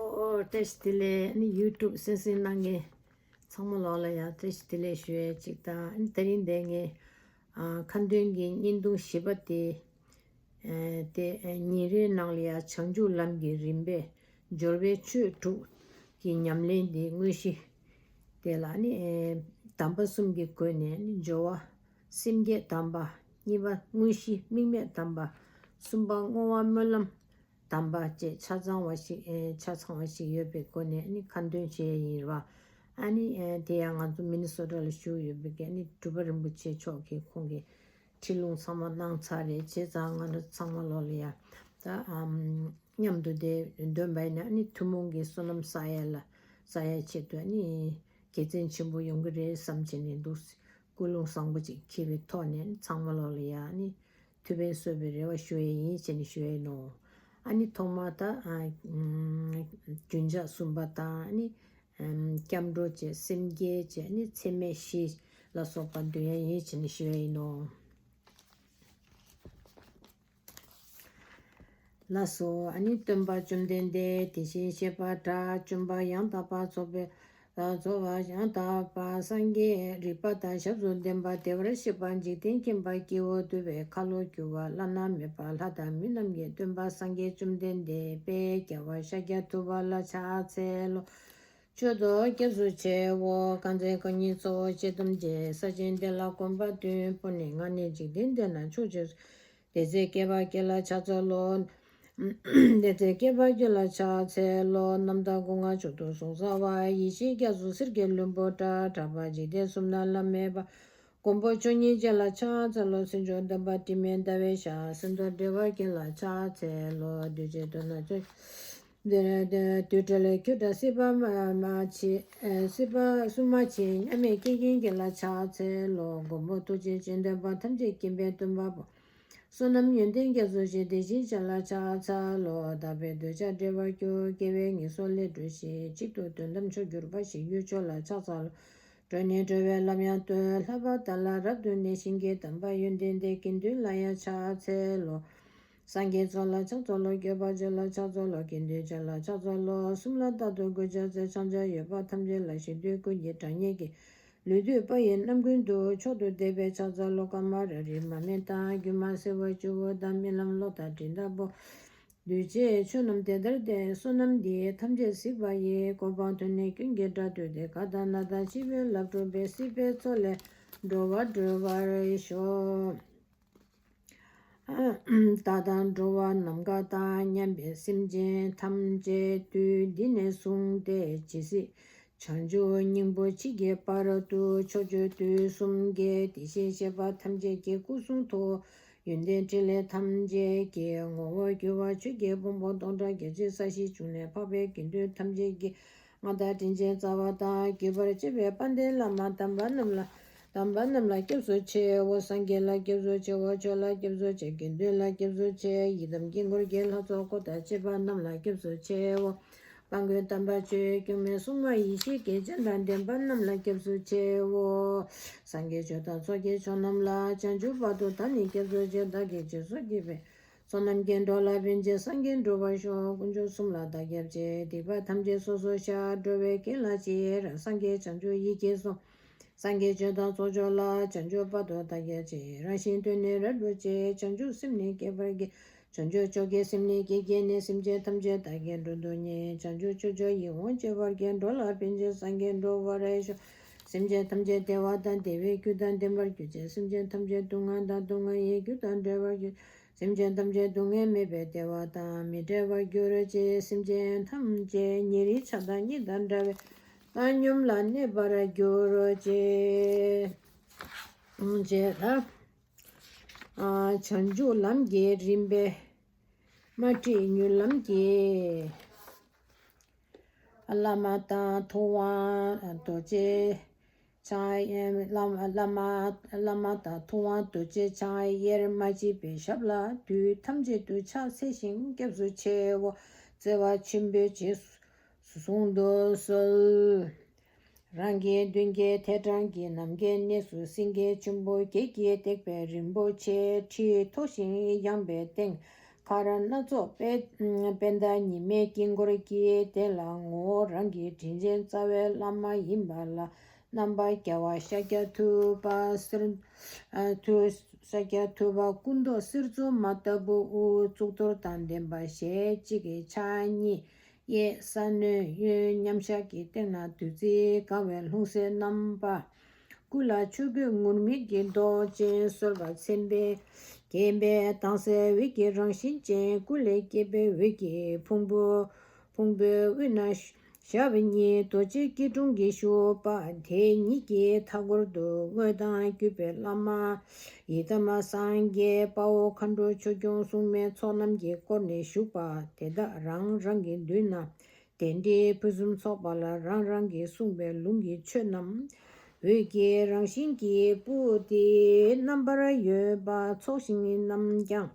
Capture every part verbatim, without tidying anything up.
ཨོ། བཀྲ་ཤིས་བདེ་ལེགས། ཨ་ནི་ཡུ་ཊུབ་གསན་གཟིགས་གནང་མཁན་ཚང་མ་ལོག་ལ་ཡང་བཀྲ་ཤིས་བདེ་ལེགས་ཞུ་ཡས་གཅིག་དང་། ཨ་ནི་དེ་རིང་འདི་ངས་ཨ་ཁ་འདོན་གྱི་བརྙན་ཐུང་བཞི་པ་དེ། ཨ་དེ་ཨ་ཉིན་རེའི་ནང་ལ་ཡང་བྱང་ཆུབ་ལམ་གྱི་རིམ་པས་སྦྱོར་བའི་ཆོས་དྲུག་གི་ཉམས་ལེན་དེ་དངོས་གཞི་དེ་ལ་ནི། ཨ་དམ་པ་གསུམ་གྱི་སྒོ་ནས་ནི་སྦྱོར་བ་སེམས་བསྐྱེད་དམ་པ། གཉིས་པ་དངོས་གཞི་དམིགས་མེད་དམ་པ། གསུམ་པ་བསྔོ་བ་སྨོན་ལམ་དམ་པ་བཅས་ཆ་ཚང་བ་ཞིག་ཨེ་ཆ་ཚང་བ་ཞིག་ཡོད་པའི་སྒོ་ནས་ནི་ཁ་འདོན་བྱས་ཡིན་ར། ཨ་ནི་ཨེ་དེ་ཡང་ང་ཚོ་མི་ནི་སོ་ཊ་ལ་བཞུགས་ཡོད་པའི་གི་ནི་གྲུབ་པ་རིན་པོ་ཆེ་མཆོག་གིས་ཁོང་གི་ཁྲིད་ལུང་ཚང་མ་གནང་ཚར་རེད། བྱས་ཙང་ང་རང་ཚང་མ་ལོག་ལ་ཡ་ད་ཨམ་མཉམ་དུ་དེ་འདོན་པ་ཡིན་ན་ནི་ཐུན་མོང་གི་བསོད་ནམས་བསགས་ཡ་ལ་བསགས་ཡ་ཆེད་དུ་ནི་དགེ་མཚན་ཆེན་པོ་ཡོང་གི་རེད་བསམ་བྱས་ནས་འདུག་ཀུན་སློང་བཟང་པོ་ཅིག་འཁྱེར་བའི་ཐོག་ནས་ཚང་མ་ལོག་ལ་ཡ་ནི་ཐུགས་ཕན་གསོས་པའི་རེ་བ་ཞུ་ཡས་ཡིན་ཟེར་ནས་ཞུ་ཡས་ཡིན་ནོ། ཨ་ནི་ཐོག་མར་ད་ཨ་ཨམ་རྒྱུན་ཆགས་གསུམ་པ་དང་ནི་ཨམ་སྐྱབས་འགྲོ་བཅས་སེམས་བསྐྱེད་བཅས་ནི་ཚད་མེད་བཞི་ལ་སོགས་པ་འདོན་ཡས་ཡིན་ཟེར་ནས་ཞུ་ཡས་ཡིན་ནོ། ལགས་སོ། ཨ་ནི་སྟོན་པ་བཅོམ་ལྡན་འདས་དེ་བཞིན་གཤེགས་པ་དགྲ་བཅོམ་པ་ཡང་དག་པར་རྫོགས་པའི་རྫོགས་པ་ཡང་དག་པར་སངས་རྒྱས་རིག་པ་དང་ཞབས་སུ་ལྡན་པ་བདེ་བར་གཤེགས་པ་འཇིག་རྟེན་མཁྱེན་པ་སྐྱེ་བོ་འདུལ་བའི་ཁ་ལོ་སྒྱུར་བ་བླ་ན་མེད་པ་ལྷ་དང་མི་རྣམས་ཀྱི་སྟོན་པ་སངས་རྒྱས་བཅོམ་ལྡན་འདས་དཔལ་རྒྱལ་བ་ཤཱཀྱ་ཐུབ་པ་ལ་ཕྱག་འཚལ་ལོ། མཆོད་དོ་སྐྱབས་སུ་མཆིའོ། བསྐང་གསོའི་བསྐང་གཉེན་གཙོ་བོ་སྤྱི་བསྡོམས་ཀྱི་ས་ཆེན་འདི་ལ་གོམ་པ་བདུན་སྤོས་ནས་ང་ནི་འཇིག་རྟེན་འདི་ན་མཆོག་ཅེས་སོ། དེ་ཚེ་བསྐལ་པ་ཀུན་ལ་ཕྱག་འཚལ་ལོ། དེ་ཚེ་བསྐལ་པ་ཀུན་ལ་ཕྱག་འཚལ་ལོ། རྣམ་དག་སྐུ་མངའ་མཆོག་ཏུ་གཟུང་ཟ་བ། ཡེ་ཤེས་རྒྱ་མཚོ་གསེར་གྱི་ལྷུན་པོ་འདྲ། གྲགས་པ་འཇིག་རྟེན་གསུམ་ན་བླ་མེད་པ། མགོན་པོ་མཆོག་བརྙེས་རྒྱན་ལ་ཕྱག་འཚལ་ལོ། སེང་ཕྱུག་ལྡན་པ་དྲི་མེད་ཟླ་བའི་ཞལ། སེང་རྡོར་བྲེ་བ་ཀུན་ལ་ཕྱག་འཚལ་ལོ། འདུས་བྱས་མདོར་ན་ཆོས། དུས་འབྲེལ་ཁྱོད་འདྲ་སྲིད་པ་མ་མ་མཆིས། སྲིད་པ་སྲུང་མ་མཆིས། མཉམ་མེད་དགེ་རྒན་རྒན་ལ་ཕྱག་འཚལ་ལོ། མགོན་པོ་ཐུགས་རྗེ་ཅན་ལྡན་པ་ཐམས་ཅད་མཁྱེན་པའི་སྟོན་པ་པོ། བསོད་ནམས་ཡོན་ཏན་རྒྱ་མཚོ་ཞེས། དེ་བཞིན་གཤེགས་ལ་ཕྱག་འཚལ་ལོ། དག་པའི་འདོད་ཆགས་བྲལ་བར་གྱུར། དགེ་བའི་ངན་སོང་ལས་གྲོལ་ཞིང་། གཅིག་ཏུ་དོན་དམ་མཆོག་གྱུར་པ་ཞིག་གྱུར་མཆོག་ལ་ཕྱག་འཚལ་ལོ། གྲོལ་ནས་གྲོལ་བའི་ལམ་ཡང་སྟོན། ལྷག་པར་བདག་ལ་རབ་ཏུ་གནས་ཤིང་གི། དམ་པ་ཡོན་ཏན་ལྡན་དགེ་འདུན་ལ་ཡང་ཕྱག་འཚལ་ལོ། སངས་རྒྱས་ཚོགས་ལ་ཕྱག་འཚལ་ལོ། སྐྱོབ་པ་ཆོས་ལ་ཕྱག་འཚལ་ལོ། དགེ་འདུན་བྱེད་ལ་ཕྱག་འཚལ་ལོ། གསུམ་ལ་རྟག་ཏུ་གུས་ཕྱག་འཚལ། ཕྱག་བྱར་འོས་པ་ཐམས་ཅད་ལ། ཞིང་དུས་ཀུན་གྱི་གྲགས་སྙན་གྱིས། ལུས་བཏུད་པ་ཡི་རྣམ་ཀུན་ཏུ། མཆོག་ཏུ་བདེ་བའི་ཕྱག་འཚལ་ལོ། ཀ་མ་ར་རི་མ་སྨད་དང་། སྒྱུ་མ་སེར་བ་བཅུ་པོ་དང་། རྨི་ལམ་གློག་དང་སྤྲིན་ལྟ་བུ། འདུས་བྱས་ཆོས་རྣམས་དེ་ལྟར་བསྟན། བསོད་ནམས་འདི་ཡིས་ཐམས་ཅད་གཟིགས་པ་ཡི། གོ་འཕང་ཐོབ་ནས་ཀུན་གྱི་སྒྲ་ཐོས་ཏེ། གང་དང་ན་དང་འཆི་བའི་རླབས་འཁྲུགས་པའི། སྲིད་པའི་མཚོ་ལས་འགྲོ་བ་སྒྲོལ་བར་ཤོག། བདག་དང་འགྲོ་བ་ནམ་མཁའ་དང་། མཉམ་པའི་སེམས་ཅན་ཐམས་ཅད་དུ། འདི་ནས་བཟུང་སྟེ་ཇི་སྲིད་བྱང་ཆུབ་སྙིང་པོ་མཆིས་ཀྱི་བར་དུ། ཕྱོགས་བཅུ་དུས་གསུམ་གྱི་དེ་བཞིན་གཤེགས་པ་ཐམས་ཅད་ཀྱི་སྐུ་གསུང་ཐུགས། ཡོན་ཏན་ཕྲིན་ལས་ཐམས་ཅད་ཀྱི་ངོ་བོར་གྱུར་པ། ཆོས་ཀྱི་ཕུང་པོ་སྟོང་ཕྲག་བརྒྱ་བྱིན་ས་གཞི་བྱུང་ནས་འཕགས་པའི་དགེ་འདུན་ཐམས་ཅད་ཀྱི་མངའ་བདག་དྲིན་ཅན་རྩ་བ་དང་། གུས་པར་བྱེད་པའི་དཔལ་ལྡན་བླ་མ་དམ་པ་རྣམས་ལ། དམ་པ་རྣམས་ལ་སྐྱབས་སུ་མཆིའོ། སངས་རྒྱས་ལ་སྐྱབས་སུ་མཆིའོ། ཆོས་ལ་སྐྱབས་སུ་མཆི། དགེ་འདུན་ལ་སྐྱབས་སུ་མཆི། ཡི་དམ་དཀྱིལ་འཁོར་གྱི་ལྷ་ཚོགས་འཁོར་དང་བཅས་པ་རྣམས་ལ་སྐྱབས་སུ་མཆིའོ། དཔལ་མགོན་དམ་པ་ཆོས་སྐྱོང་མའི་སྲུང་མ་ཡེ་ཤེས་ཀྱི་སྤྱན་དང་ལྡན་པ་རྣམས་ལ་སྐྱབས་སུ་མཆིའོ། སངས་རྒྱས་ཆོས་དང་ཚོགས་ཀྱི་མཆོག་རྣམས་ལ། བྱང་ཆུབ་བར་དུ་བདག་ནི་སྐྱབས་སུ་མཆི། བདག་གིས་སྦྱིན་སོགས་བགྱིས་པའི། བསོད་ནམས་ཀྱིས་འགྲོ་ལ་ཕན་ཕྱིར་སངས་རྒྱས་འགྲུབ་པར་ཤོག། དཀོན་མཆོག་གསུམ་ལ་བདག་སྐྱབས་མཆི། སྡིག་པ་ཐམས་ཅད་སོ་སོར་བཤགས། འགྲོ་བའི་དོན་ལ་ཕྱིར། སངས་རྒྱས་བྱང་ཆུབ་ཡིད་ཀྱིས་བཟུང་། སངས་རྒྱས་ཆོས་དང་ཚོགས་མཆོག་ལ། བྱང་ཆུབ་བར་དུ་བདག་སྐྱབས་མཆི། རང་བཞིན་དོན་ནི་རབ་ཏུ་ཕྱེ། བྱང་ཆུབ་སེམས་ནི་བསྐྱེད་པར་བགྱི། བྱང་ཆུབ་མཆོག་གི་སེམས་ནི་བསྐྱེད་བགྱིས་ནས། སེམས་ཅན་ཐམས་ཅད་བདག་གིས་མགྲོན་དུ་གཉེར། བྱང་ཆུབ་ཕྱོགས་བཅུ་ཡིད་འོང་སྤྱོད་པར་བགྱི། འགྲོ་ལ་ཕན་ཕྱིར་སངས་རྒྱས་འགྲུབ་པར་ཤོག། སེམས་ཅན་ཐམས་ཅད་བདེ་བ་དང་བདེ་བའི་རྒྱུ་དང་ལྡན་པར་གྱུར་ཅིག། སེམས་ཅན་ཐམས་ཅད་སྡུག་བསྔལ་དང་སྡུག་བསྔལ་གྱི་རྒྱུ་དང་བྲལ་བར་གྱུར། སེམས་ཅན་ཐམས་ཅད་སྡུག་བསྔལ་མེད་པའི་བདེ་བ་དང་མི་འབྲལ་བར་གྱུར་ཅིག། སེམས་ཅན་ཐམས་ཅད་ཉེ་རིང་ཆགས་སྡང་གཉིས་དང་བྲལ་བའི་བཏང་སྙོམས་ལ་གནས་པར་གྱུར་ཅིག། ཅེས་ལ། བྱང་ཆུབ་ལམ་གྱི་རིམ་པའི་མ་ཏྲི་མྱུར་ལམ་གྱི། བླ་མ་དང་ཐུབ་དབང་རྡོ་རྗེ་འཆང་། བླ་མ་བླ་མ་བླ་མ་དང་ཐུབ་དབང་རྡོ་རྗེ་འཆང་དབྱེར་མ་མཆིས་པའི་ཞབས་ལ་དུས་ཐམས་ཅད་དུ་ཕྱག་འཚལ་ཞིང་སྐྱབས་སུ་མཆིའོ། བརྩེ་བ་ཆེན་པོས་རྗེས་སུ་གཟུང་དུ་གསོལ། རང་གི་མདུན་གྱི་ཐེའུ་བྲང་གི་ནམ་མཁའི་གནས་སུ་སེང་གེ་ཆེན་པོ་བརྒྱད་ཀྱིས་བཏེགས་པའི་རིན་པོ་ཆེའི་ཁྲི་མཐོ་ཞིང་ཡངས་པའི་སྟེང་། ཁར་སྣ་ཚོགས་པད་པད་ཟླ་ཉི་མའི་དཀྱིལ་འཁོར་གྱི་སྟེང་ལ་ངོ་བོ་རང་གི་དྲིན་ཅན་རྩ་བའི་བླ་མ་ཡིན་པ་ལ་རྣམ་པ་རྒྱལ་བ་ཤཱཀྱ་ཐུབ་པ་གསེར་ཨ་ཐུ་ཤཱཀྱ་ཐུབ་པ་སྐུ་མདོག་གསེར་བཙོ་མ་ལྟ་བུ་དབུ་གཙུག་ཏོར་དང་ལྡན་པ་ཞལ་གཅིག་གིས་ཕྱག་གཉིས་གཡས་ས་གནོན་གཡོན་མཉམ་བཞག་གི་སྟེང་ན་བདུད་རྩིས་གང་བའི་ལྷུང་བཟེད་བསྣམས་པ། སྐུ་ལ་ཆོས་གོས་ངུར་སྨྲིག་གི་མདོག་ཅན་གསོལ་བ་ཚེམ་པས་བརྒྱན་པའི་དྭངས་གསལ་འོད་ཀྱི་རང་བཞིན་ཅན། སྐུ་ལས་སྐྱེས་པའི་འོད་ཀྱི་ཕུང་པོ་ཕུང་པོའི་དབུས་ན་ཞབས་གཉིས་རྡོ་རྗེ་སྐྱིལ་ཀྲུང་གིས་བཞུགས་པ་དེ་ཉིད་ཀྱི་མཐའ་སྐོར་དུ་དངོས་དང་བརྒྱུད་པའི་བླ་མ་ཡི་དམ་སངས་རྒྱས་དཔའ་བོ་མཁའ་འགྲོ་ཆོས་སྐྱོང་སྲུང་མའི་ཚོགས་རྣམས་ཀྱིས་བསྐོར་ནས་བཞུགས་པ་དེ་དག་རང་རང་གི་མདུན་ན། རྟེན་འབྲེལ་ཕུན་སུམ་ཚོགས་པ་ལ་རང་རང་གིས་གསུངས་པའི་ལུང་གི་ཆོས་རྣམས། འོད་ཀྱི་རང་བཞིན་གྱི་སྤུ་སྟེ་རྣམ་པར་ཡོད་པ་ཚོགས་ཞིང་རྣམས་ཀྱང་།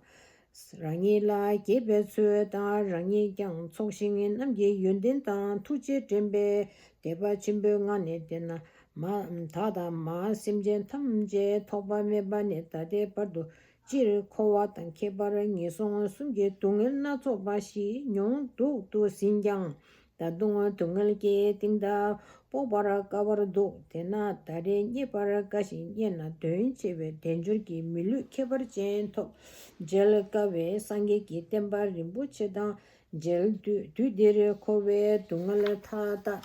རང་ཉིད་ལ་དགྱེས་པའི་ཚུལ་དང་རང་ཉིད་ཀྱང་ཚོགས་ཞིང་རྣམས་ཀྱི་ཡོན་ཏན་དང་ཐུགས་རྗེས་འདྲེན་པའི་དད་པ་ཆེན་པོའི་ངང་ནས་བསྟེན་ན། མ་བདག་དང་མ་སེམས་ཅན་ཐམས་ཅད་ཐོགས་པ་མེད་པ་ནས་ད་ལྟའི་བར་དུ། སྤྱིར་འཁོར་བ་དང་ཁྱད་པར་ངན་སོང་གསུམ་གྱི་སྡུག་བསྔལ་སྣ་ཚོགས་པ་ཞིག་མྱོང་སྡུག་ཏུ་ཟིན་ཀྱང་། ད་དུང་སྡུག་བསྔལ་གྱི་གཏིང་མཐའ་དཔོག་པར་དཀའ་བར་འདུག་དེས་ན་ད་རེས་རྙེད་པར་དཀའ་ཞིང་རྙེད་ན་དོན་ཆེ་བའི་དལ་འབྱོར་གྱི་མི་ལུས་ཁྱད་པར་ཅན་ཐོབ། མཇལ་དཀའ་བའི་སངས་རྒྱས་ཀྱི་བསྟན་པ་རིན་པོ་ཆེ་དང་མཇལ་དུས། དུས་འདིར་འཁོར་བའི་སྡུག་བསྔལ་མཐའ་དག་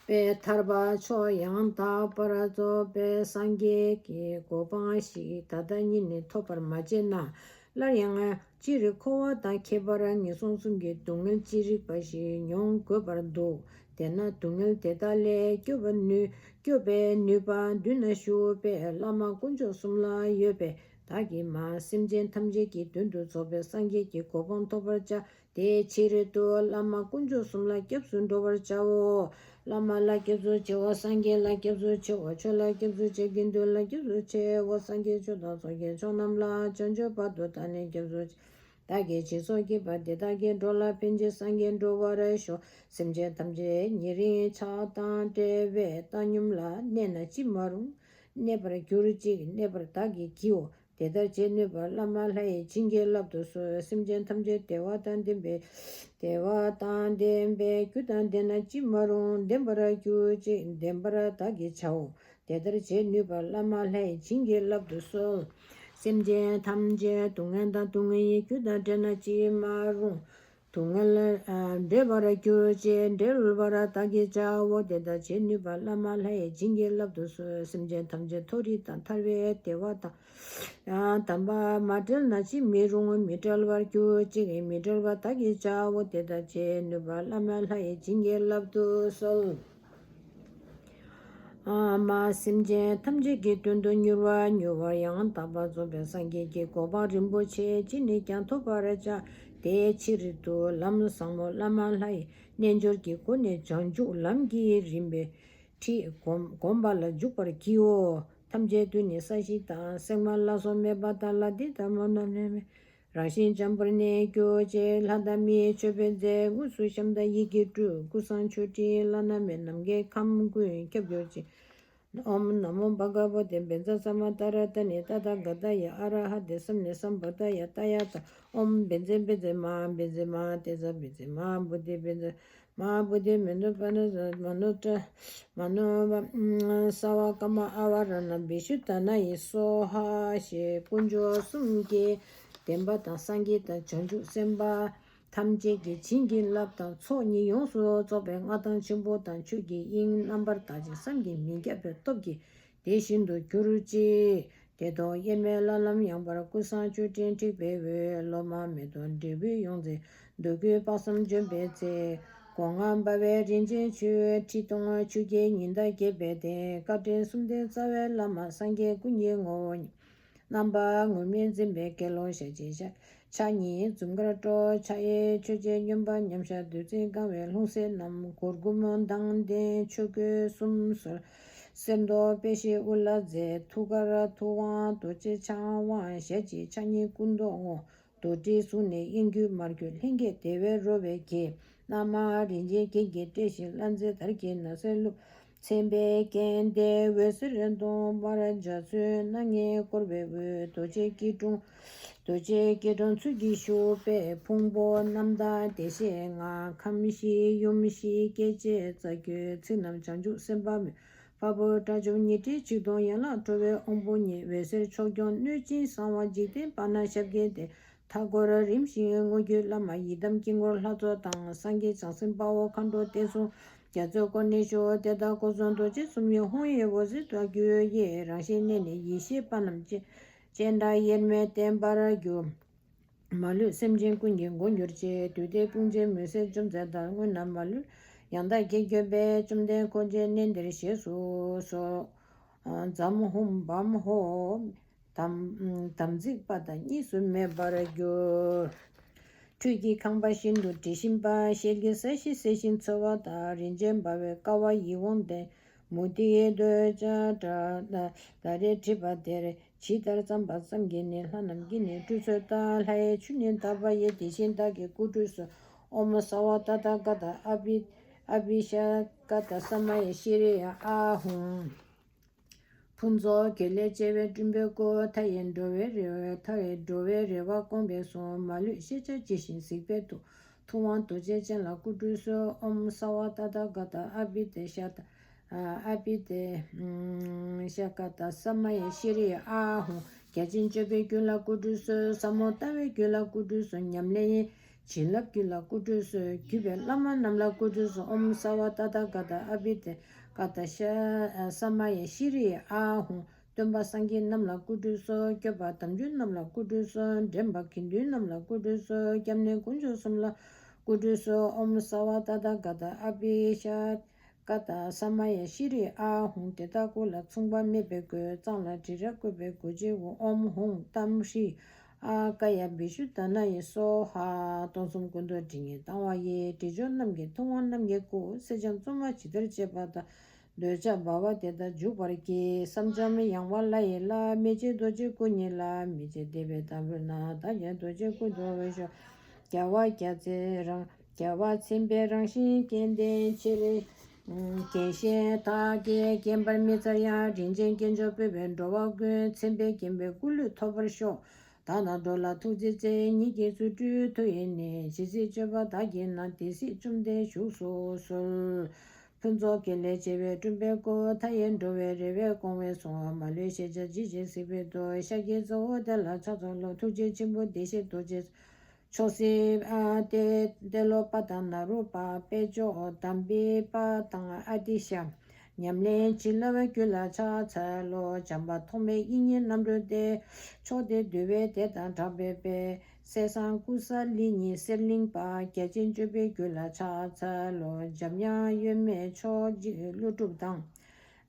པའི་ཐར་པ་མཆོག་ཡང་དག་པར་རྫོགས་པའི་སངས་རྒྱས་ཀྱི་གོ་འཕང་ཞིག་ད་ལྟ་ཉིད་ནས་ཐོབ་པར་མ་བྱས་ན། སླར་ཡང་སྤྱིར་འཁོར་བ་དང་ཁྱད་པར་ངན་སོང་གསུམ་གྱི་སྡུག་བསྔལ་ཅི་རིགས་པ་ཞིག་མྱོང་དགོས་པར་འདུག་དེས་ན་སྡུག་བསྔལ་དེ་དག་ལས་སྐྱོབ་པ་ནུས་སྐྱོབ་པའི་ནུས་པ་མདུན་ན་བཞུགས་པའི་བླ་མ་དཀོན་མཆོག་གསུམ་ལ་ཡོད་པས། བདག་གིས་མ་སེམས་ཅན་ཐམས་ཅད་ཀྱི་དོན་དུ་རྫོགས་པའི་སངས་རྒྱས་ཀྱི་གོ་འཕང་ཐོབ་པར་བྱ། དེའི་ཕྱིར་དུ་བླ་མ་དཀོན་མཆོག་གསུམ་ལ་སྐྱབས་སུ་འགྲོ་བར་བྱའོ། བླ་མ་ལ་སྐྱབས་སུ་མཆིའོ། སངས་རྒྱས་ལ་སྐྱབས་སུ་མཆིའོ། ཆོས་ལ་སྐྱབས་སུ་མཆི། དགེ་འདུན་ལ་སྐྱབས་སུ་མཆིའོ། སངས་རྒྱས་ཆོས་དང་ཚོགས་ཀྱི་མཆོག་རྣམས་ལ་བྱང་ཆུབ་བར་དུ་བདག་ནི་སྐྱབས་སུ་མཆི། བདག་གིས་སྦྱིན་སོགས་བགྱིས་པ་དེ་དག་གིས། འགྲོ་ལ་ཕན་ཕྱིར་སངས་རྒྱས་འགྲུབ་པར་ཤོག་སེམས་ཅན་ཐམས་ཅད་ཉེ་རིང་ཆགས་སྡང་བྲལ་བའི་བཏང་སྙོམས་ལ་གནས་ན་ཅི་མ་རུང་། གནས་པར་གྱུར་ཅིག་གནས་པར་བདག་གིས་བགྱིའོ། དེ་ལྟར་བྱེད་ནུས་པ་བླ་མ་ལྷ་ཡིས་བྱིན་གྱིས་བརླབ་ཏུ་གསོལ། སེམས་ཅན་ཐམས་ཅད་བདེ་བ་དང་ལྡན་པའི་བདེ་བ་དང་ལྡན་པའི་རྒྱུ་དང་ལྡན་ན་ཅི་མ་རུང་། ལྡན་པར་གྱུར་ཅིག་ལྡན་པར་བདག་གིས་བྱའོ། དེ་ལྟར་བྱེད་ནུས་པ་བླ་མ་ལྷ་ཡིས་བྱིན་གྱིས་བརླབ་ཏུ་གསོལ། སེམས་ཅན་ཐམས་ཅད་སྡུག་བསྔལ་དང་སྡུག་བསྔལ་གྱི་རྒྱུ་དང་བྲལ་ན་ཅི་མ་རུང་། སྡུག་བསྔལ་ཨ་འབྲལ་བར་གྱུར་ཅིག་འབྲལ་བར་བདག་གིས་བྱའོ། དེ་ལྟར་བྱེད་ནུས་པ་བླ་མ་ལྷ་ཡིས་བྱིན་གྱིས་བརླབ་ཏུ་གསོལ། སེམས་ཅན་ཐམས་ཅད་མཐོ་རིས་དང་ཐར་པའི་བདེ་བ་དང་། ཡང་དམ་པ་མ་བྲལ་ན་ཅི་མི་རུང་། མི་འབྲལ་བར་གྱུར་ཅིག་མི་འབྲལ་བར་བདག་གིས་བྱའོ། དེ་ལྟར་བྱེད་ནུས་པ་བླ་མ་ལྷ་ཡིས་བྱིན་གྱིས་བརླབ་ཏུ་གསོལ། ཨ་མ་སེམས་ཅན་ཐམས་ཅད་ཀྱི་དོན་དུ་མྱུར་བ་མྱུར་བར་ཡང་དག་པར་རྫོགས་པའི་སངས་རྒྱས་ཀྱི་གོ་འཕང་རིན་པོ་ཆེ་ཅི་ནས་ཀྱང་ཐོབ་པར་བྱ། དེའི་ཕྱིར་དུ་ལམ་བཟང་མོ་བླ་མ་ལྷ་ཡི་རྣལ་འབྱོར་གྱི་སྒོ་ནས་བྱང་ཆུབ་ལམ་གྱི་རིམ་པའི་ཁྲིད་བསྒོམ་བསྒོམ་པ་ལ་འཇུག་པར་བགྱིའོ། ཐམས་ཅད་དུ་ནི་ས་གཞི་དང་། གསེག་མ་ལ་སོགས་མེད་པ་དང་། ལ་དེ་ལྟ་མོ་རྣམས་ནི་མེད། རང་བཞིན་འཇམ་པོར་གནས་གྱུར་ཅིག་ལྷ་དང་མིའི་མཆོད་པའི་རྫས་དངོས་སུ་བཤམས་དང་ཡིད་ཀྱིས་སྤྲུལ། ཀུན་བཟང་མཆོད་སྤྲིན་བླ་ན་མེད་ནམ་མཁའི་ཁམས་ཀུན་ཁྱབ་གྱུར་ཅིག་ཨོཾ་ན་མོ་བྷ་ག་བ་ཏེ་བཛྲ་ས་མ་ཏཱ་ར་ཏ་ནི་ཏ་ཐཱ་ག་ཏཱ་ཡ། ཨ་ར་ཧ་ཏེ་སམ་ནི་སམ་བྷ་ཏཱ་ཡ། ཏཱ་ཡ་ཏཱ། ཨོཾ་བཛྲེ་བཛྲེ་མ་བཛྲེ་མ་ཏེ་ཛ་བཛྲེ་མ་བོ་དྷི་བཛྲེ་མ་བོ་དྷི་མ་ནུ་པ་ན་མ་ནུ་ཏྲ་མ་ནུ་བ་ས་བ་ཀ་མ་ཨ་བ་ར་ཎ་བི་ཤུ་ཏ་ན་ཡེ་སྭཱ་ཧཱ་ཞེས་དཀོན་མཆོག་གསུམ་གྱི་བདེན་པ་དང་སངས་རྒྱས་དང་བྱང་ཆུབ་སེམས་དཔའ་ཐམས་ཅད་ཀྱིས་བྱིན་གྱིས་བརླབས་དང་ཚོགས་གཉིས་ཡོངས་སུ་རྫོགས་པའི་མངའ་ཐང་ཆེན་པོ་དང་ཆོས་ཀྱི་དབྱིངས་རྣམ་པར་དག་ཅིང་བསམ་གྱིས་མི་ཁྱབ་པའི་སྟོབས་ཀྱིས་དེ་བཞིན་དུ་གྱུར་ཅིག་དེ་ཐོག་དབྱེར་མེད་ལྷ་ལམ་ཡངས་པར་ཀུན་བཟང་མཆོད་སྤྲིན་འཁྲིགས་པའི་འོད། སློབ་མ་མེ་ཏོག་འབྲས་བུས་ཡོངས་མཛེས་འདོད་དགུའི་དཔག་བསམ་ལྗོན་པའི་ཚལ། སྒོ་ལྔ་འབར་བའི་རིན་ཆེན་ཆུ། ཁྲི་སྟོང་ཆུ་སྐྱེས་ཉི་ཟླ་རྒྱས་པའི་སྟེང་། བཀའ་དྲིན་གསུམ་ལྡན་རྩ་བའི་བླ་མ་སངས་རྒྱས་སྐུ་གཉིས་ངོ་བོ་ཉིད། རྣམ་པ་ངུར་སྨྲིག་འཛིན་པའི་སྐྱེ་ལོ་ཞལ་གཅིག་ཕྱག་ཕྱག་གཉིས་འཛུམ་དཀར་སྤྲོ། ཕྱག་གཡས་ཆོས་རྗེ་སྨྱོན་པ་མཉམ་བཞག་བདུད་རྩིས་གང་བའི་ལྷུང་བཟེད་བསྣམས། གུར་གུམ་མདངས་ལྡན་ཆོས་གོས་གསུམ་གསོལ། གསེར་མདོག་དཔལ་བཞི་དབུ་ལ་མཛེས། ཐུགས་ཀར་ཐུབ་དབང་རྡོ་རྗེ་འཆང་དབང་ཞལ་གཅིག་ཕྱག་གཉིས་སྐུ་མདོག་སྔོ། རྡོར་དྲིལ་གཟུགས་ནི་དབྱིངས་སྐྱོད་མར་གྱུར། ལྷན་སྐྱེས་བདེ་བའི་རོལ་པས་དགྱེས། རྣམ་མང་རིན་ཆེན་རྒྱན་གྱིས་སྤྲས་ཤིང་། ལྷ་མཛེས་དར་གྱི་ནགས་ཚལ་བཀླུབས། མཚན་དཔེའི་རྒྱན་ཏེ་འོད་ཟེར་སྟོང་འབར། འཇའ་ཚོན་སྣ་ལྔས་བསྐོར་བའི་འོད། རྡོ་རྗེ་སྐྱིལ་ཀྲུང་། རྡོ་རྗེ་སྐྱིལ་ཀྲུང་ཚུལ་གྱིས་བཞུགས་པའི་ཕུང་པོ་རྣམ་དག་བདེ་གཤེགས་ལྔ། ཁམས་བཞི་ཡུམ་བཞི་སྐྱེ་མཆེད་རྩ་བརྒྱད། ཚིག་རྣམས་བྱང་ཆུབ་སེམས་དཔའ་མོས། འཕགས་པོ་དགྲ་བཅོམ་ཉི་ཁྲི་ཆིག་སྟོང་། ཡན་ལག་ཁྲོ་བོའི་དབང་པོ་ཉིད། འོད་ཟེར་ཕྱོགས་སྐྱོང་གནོད་སྦྱིན་གསང་བ། འཇིག་རྟེན་པ་ན་ཞབས་བརྒྱན་ཏེ། མཐའ་འཁོར་རིམ་བཞིན་དངོས་བརྒྱུད་བླ་མ་ཡི་དམ་དཀྱིལ་འཁོར་ལྷ་ཚོགས་དང་། སངས་རྒྱས་བྱང་སེམས་དཔའ་བོ་མཁའ་འགྲོ་བསྟན་སྲུང་རྒྱ་མཚོའི་འཁོར་ནི་ཤོག། དེ་དག་སྒོ་གསུམ་རྡོ་རྗེ་གསུམ་གྱི་ཧཱུྃ་ཡི་འོད་ཟེར་དུ་གྱུར་ཡི། རང་བཞིན་གནས་ནས་ཡེ་ཤེས་དཔལ་རྣམས་སྤྱན་སྤྱན་དྲངས་དབྱེར་མེད་བརྟན་པར་གྱུར། མ་ལུས་སེམས་ཅན་ཀུན་གྱི་མགོན་གྱུར་ཅིག། བདུད་སྡེ་དཔུང་བཅས་མུན་སེལ་འཇོམས་མཛད་དང་། དངོས་རྣམས་མ་ལུས་ཡང་དག་རྒྱལ་གྱུར་པའི། བཅོམ་ལྡན་འཁོར་བཅས་གནས་འདིར་བཞེས་སུ་གསོལ། ཛཾ་ཧཱུྃ་བཾ་ཧོ། དམ་དམ་ཚིག་པ་དང་གཉིས་སུ་མེད་པར་གྱུར། ཁྲུས་ཀྱི་ཁང་པ་ཤིན་ཏུ་དྲི་ཞིམ་པ། ཞལ་གྱི་ས་གཞི་གསལ་ཞིང་འཚེར་བ་དང་། རིན་ཆེན་འབར་བའི་ཀ་བ་ཡིད་འོང་ལྡན། མུ་ཏིག་གི་འདོད་ཆགས་འདྲ། ད་རེས་བྲིས་པ་དེར་ཇི་ལྟར་བརྩམས་པ་ཙམ་གྱིས་ནི། ལྷ་རྣམས་ཀྱིས་ནི་སྤྲུལ་གསོལ་དང་། ལྷའི་ཆོས་ནི་དག་པ་ཡི། དེ་བཞིན་བདག་གི་སྐུ་སྤྲུལ་གསོལ། ཨོཾ་སརྦ་ཏ་ཐཱ་ག་ཏ་ཨ་བྷི་ཨ་བྷི་ཤ་ཀ་ཏ་ས་མ་ཡ་ཤྲི་ཡ་ཨཱཿཧཱུྃ། ཕུན་ཚོགས་རྒྱལ་ལས་སྐྱེ་བའི་སྤྲིན་པའི་སྐུ། མཐའ་ཡས་འགྲོ་བའི་རེ་བ། མཐའ་ཡས་འགྲོ་བའི་རེ་བ་སྐོང་བའི་གསུང་། མ་ལུས་ཤེས་བྱ་ཇི་བཞིན་གཟིགས་པའི་མཐུ། ཐུབ་དབང་རྡོ་རྗེ་ཅན་ལ་སྐུ་སྤྲུལ་གསོལ། ཨོཾ་སརྦ་ཏ་ཐཱ་ག་ཏ་ཨ་བྷི་ཏེ་ཤ་ཏ། ཨ་བྷི་ཏེ་ཤ་ཀ་ཏ་ས་མ་ཡ་ཤྲི་ཡ་ཨཱཿཧཱུྃ། རྒྱ་ཆེན་སྤྱོད་པའི་རྒྱུད་ལ་སྐུ་སྤྲུལ་གསོལ། ཟབ་མོ་ལྟ་བའི་རྒྱུད་ལ་སྐུ་སྤྲུལ་གསོལ། ཉམས་ལེན་བྱིན་རླབས་རྒྱུད་ལ་སྐུ་སྤྲུལ་གསོལ། བརྒྱུད་པའི་བླ་མ་རྣམས་ལ་སྐུ་སྤྲུལ་གསོལ། ཨོཾ་སརྦ་ཏ་ཐཱ་ག་ཏ་ཨ་བྷི་ཏེ་ཀ་ཏ་ཤ་ས་མ་ཡ་ཤྲི་ཡ་ཨཱཿཧཱུྃ། སྟོན་པ་སངས་རྒྱས་རྣམས་ལ་སྐུ་སྤྲུལ་གསོལ། སྐྱོབ་པ་དམ་ཆོས་རྣམས་ལ་སྐུ་སྤྲུལ་གསོལ། འདྲེན་པ་དགེ་འདུན་རྣམས་ལ་སྐུ་སྤྲུལ་གསོལ། སྐྱབས་གནས་དཀོན་མཆོག་གསུམ་ལ་སྐུ་སྤྲུལ་གསོལ། ཨོཾ་སརྦ་ཏ་ཐཱ་ག་ཏ་ཨ་བྷི་ཤ་ཀ་ཏ་ས་མ་ཡ་ཤྲི་ཡ་ཨཱཿཧཱུྃ། དེ་དག་སྐུ་ལ་མཚུངས་པ་མེད་པའི་སྒོས། གཙང་ལ་དྲི་རབ་བཀོད་པའི་སྒོ་འབྱེད་དབུ། ཨོཾ་ཧཱུྃ་ཏཾ་ཧྲཱིཿ་ཨཱཿ་ཀ་ཡ་བི་ཤུདྡྷ་ན་ཡེ་སྭཱ་ཧཱ། སྟོང་གསུམ་ཀུན་ཏུ་དྲི་ངད་ལྡང་བ་ཡི། དྲི་མཆོག་རྣམས་ཀྱིས་ཐུབ་དབང་རྣམ་རྒྱལ་སྐུ། སེར་སྦྱངས་བཙོ་མ་ཇི་ལྟར་བྱེད་པ་དང་། འདོད་ཆགས་འབར་བ་དེ་དག་འཇུག་པར་བགྱི། སེར་སྦྱངས་ཡངས་པ་ལྷ་ཡི་ལྷ། མི་མཇེད་རྡོ་རྗེ་སྐུ་ཉིད་ལ། མི་མཇེད་བདེ་བའི་དང་པོ་ན། བདག་ཀྱང་རྡོ་རྗེ་སྐུ་འདུ་བར་ཤོག། རྒྱལ་བ་རྒྱལ་མཚན་རང་རྒྱལ་བ་མཚན་དཔེའི་རང་བཞིན་སྐལ་ལྡན་ཆེར། རྒྱལ་བཤད་དག་གིས་བརྒྱན་པར་མི་ཚར་ཡང་། རིན་ཆེན་རྒྱན་མཆོག་སྤེལ་བས་འགྲོ་བ་ཀུན། མཚན་དཔེས་བརྒྱན་པའི་སྐུ་ལུས་ཐོབ་པར་ཤོག། བདག་དང་འགྲོ་ལ་ཐུགས་རྗེས་བརྩེ། ཉིད་ཀྱི་རྫུ་འཕྲུལ་མཐུ་ཡིས་ནི། ཇི་སྲིད་སྤྱོད་པ་དག་གིས་ན། དེ་སྲིད་བཅོམ་ལྡན་བཞུགས་སུ་གསོལ། ཕུན་ཚོགས་དགེ་ལེགས་བྱེ་བའི་སྤྲིན་པའི་སྐུ། མཐའ་ཡས་འགྲོ་བའི་རེ་བས་སྐོང་བའི་གསུང་། མ་ལུས་ཤེས་བྱ་ཇི་བཞིན་གཟིགས་པའི་མཐུ། ཤཱཀྱའི་རྫི་བོ་དེ་ལ་ཕྱག་འཚལ་ལོ། ཐུགས་རྗེ་ཆེན་པོ་བདེ་གཤེགས་རྡོ་རྗེ། མཆོག་སྲེད་ཏེ་ཏེ་ལོ་པ་དང་ན་རོ་པ། དཔལ་མཆོག་དམ་པའི་དཔལ་དང་ཨ་ཏི་ཤ། ཉམས་ལེན་བྱིན་རླབས་རྒྱུད་ལ་ཕྱག་འཚལ་ལོ། བྱམས་པ་ཐོགས་མེད་དབྱིག་གཉེན་རྣམ་གྲོལ་ཏེ། མཆོག་ལྡན་འདུལ་བའི་སྡེ་དང་གྲགས་པའི་དཔལ། གསེར་སྲང་ཀུ་ས་ལི་ཉི་གསེར་གླིང་པ། རྒྱ་ཆེན་སྤྱོད་པའི་རྒྱུད་ལ་ཕྱག་འཚལ་ལོ། འཇམ་དབྱངས་གཡོ་མེད་མཆོག་སྦྱིན་ཀླུ་སྒྲུབ་དང་།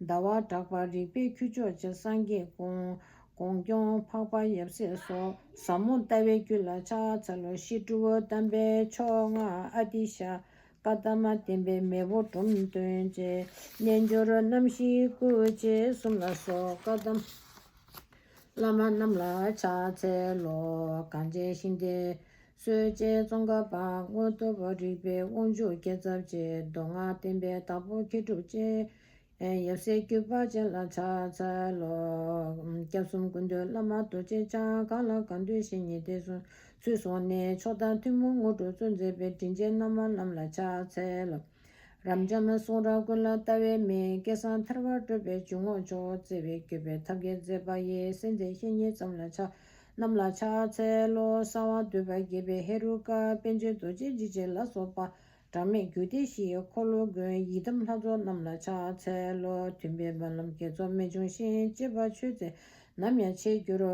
ཟླ་བ་གྲགས་པ་རིག་པའི་ཁྱུ་མཆོག་ཅེས། སངས་རྒྱས་དགོངས་དགོངས་སྐྱོང་འཕགས་པ་ཡབ་སྲས་སོགས། ཟབ་མོ་ལྟ་བའི་རྒྱུད་ལ་ཕྱག་འཚལ་ལོ། ཤྲཱི་ཏུ་དམ་པའི་མཆོག་ལྔ་ཨ་ཏི་ཤ། ཀ་དམ་བརྟན་པའི་མེས་པོ་འབྲོམ་སྟོན་བཅས། རྣལ་འབྱོར་རྣམ་བཞིའི་སྐུ་བཅས་གསུམ་ལ་སོགས། བཀའ་གདམས་བླ་མ་རྣམས་ལ་ཕྱག་འཚལ་ལོ། གངས་ཅན་ཤིང་རྟའི་སྲོལ་འབྱེད་ཙོང་ཁ་པ། དངོས་སྟོབས་རིག་པའི་དབང་ཕྱུག་རྒྱལ་ཚབ་རྗེ། མདོ་སྔགས་བསྟན་པའི་བདག་པོ་མཁས་གྲུབ་རྗེ། ཡབ་སྲས་བརྒྱུད་པ་ཅན་ལ་ཕྱག་འཚལ་ལོ། སྐྱབས་གསུམ་ཀུན་འདུས་བླ་མ་རྡོ་རྗེ་འཆང་། གང་ལ་གང་འདུལ་བཤེས་གཉེན་དེ་གསུམ་ཚུལ་བཟུང་ནས། མཆོག་དང་ཐུན་མོང་དངོས་གྲུབ་སྩོལ་མཛད་པའི། དྲིན་ཅན་རྣམ་པ་རྣམས་ལ་ཕྱག་འཚལ་ལོ། རབ་འབྱམས་གསུང་རབ་ཀུན་ལ་ལྟ་བའི་མིག་སྐལ་བཟང་ཐར་པར་སྤྲོད་པའི་འཇུག་ངོགས་མཆོག་བརྩེ་བས་བརྒྱུད་པའི་ཐབས་མཁས་མཛད་པ་ཡི། སེམས་ཅན་བཤེས་གཉེན་ཙམ་ལ་ཕྱག་རྣམས་ལ་ཕྱག་འཚལ་ལོ། གསང་བ་འདུས་པ་རྒྱས་པའི་ཧེ་རུ་ཀ། པཎ་ཆེན་རྡོ་རྗེ་འཇིགས་བྱེད་ལ་སོགས་པ། གྲངས་མེད་རྒྱུད་སྡེ་བཞི་ཡི་འཁོར་ལོ་ཀུན། ཡི་དམ་ལྷ་ཚོགས་རྣམས་ལ་ཕྱག་འཚལ་ལོ། མཐུན་པའི་སྨོན་ལམ་དགེ་ཚོགས་རྨད་བྱུང་ཞིང་། བཅས་པ་མཆོད་རྫས་ནམ་ཡང་ཆེར་འགྱུར་རོ་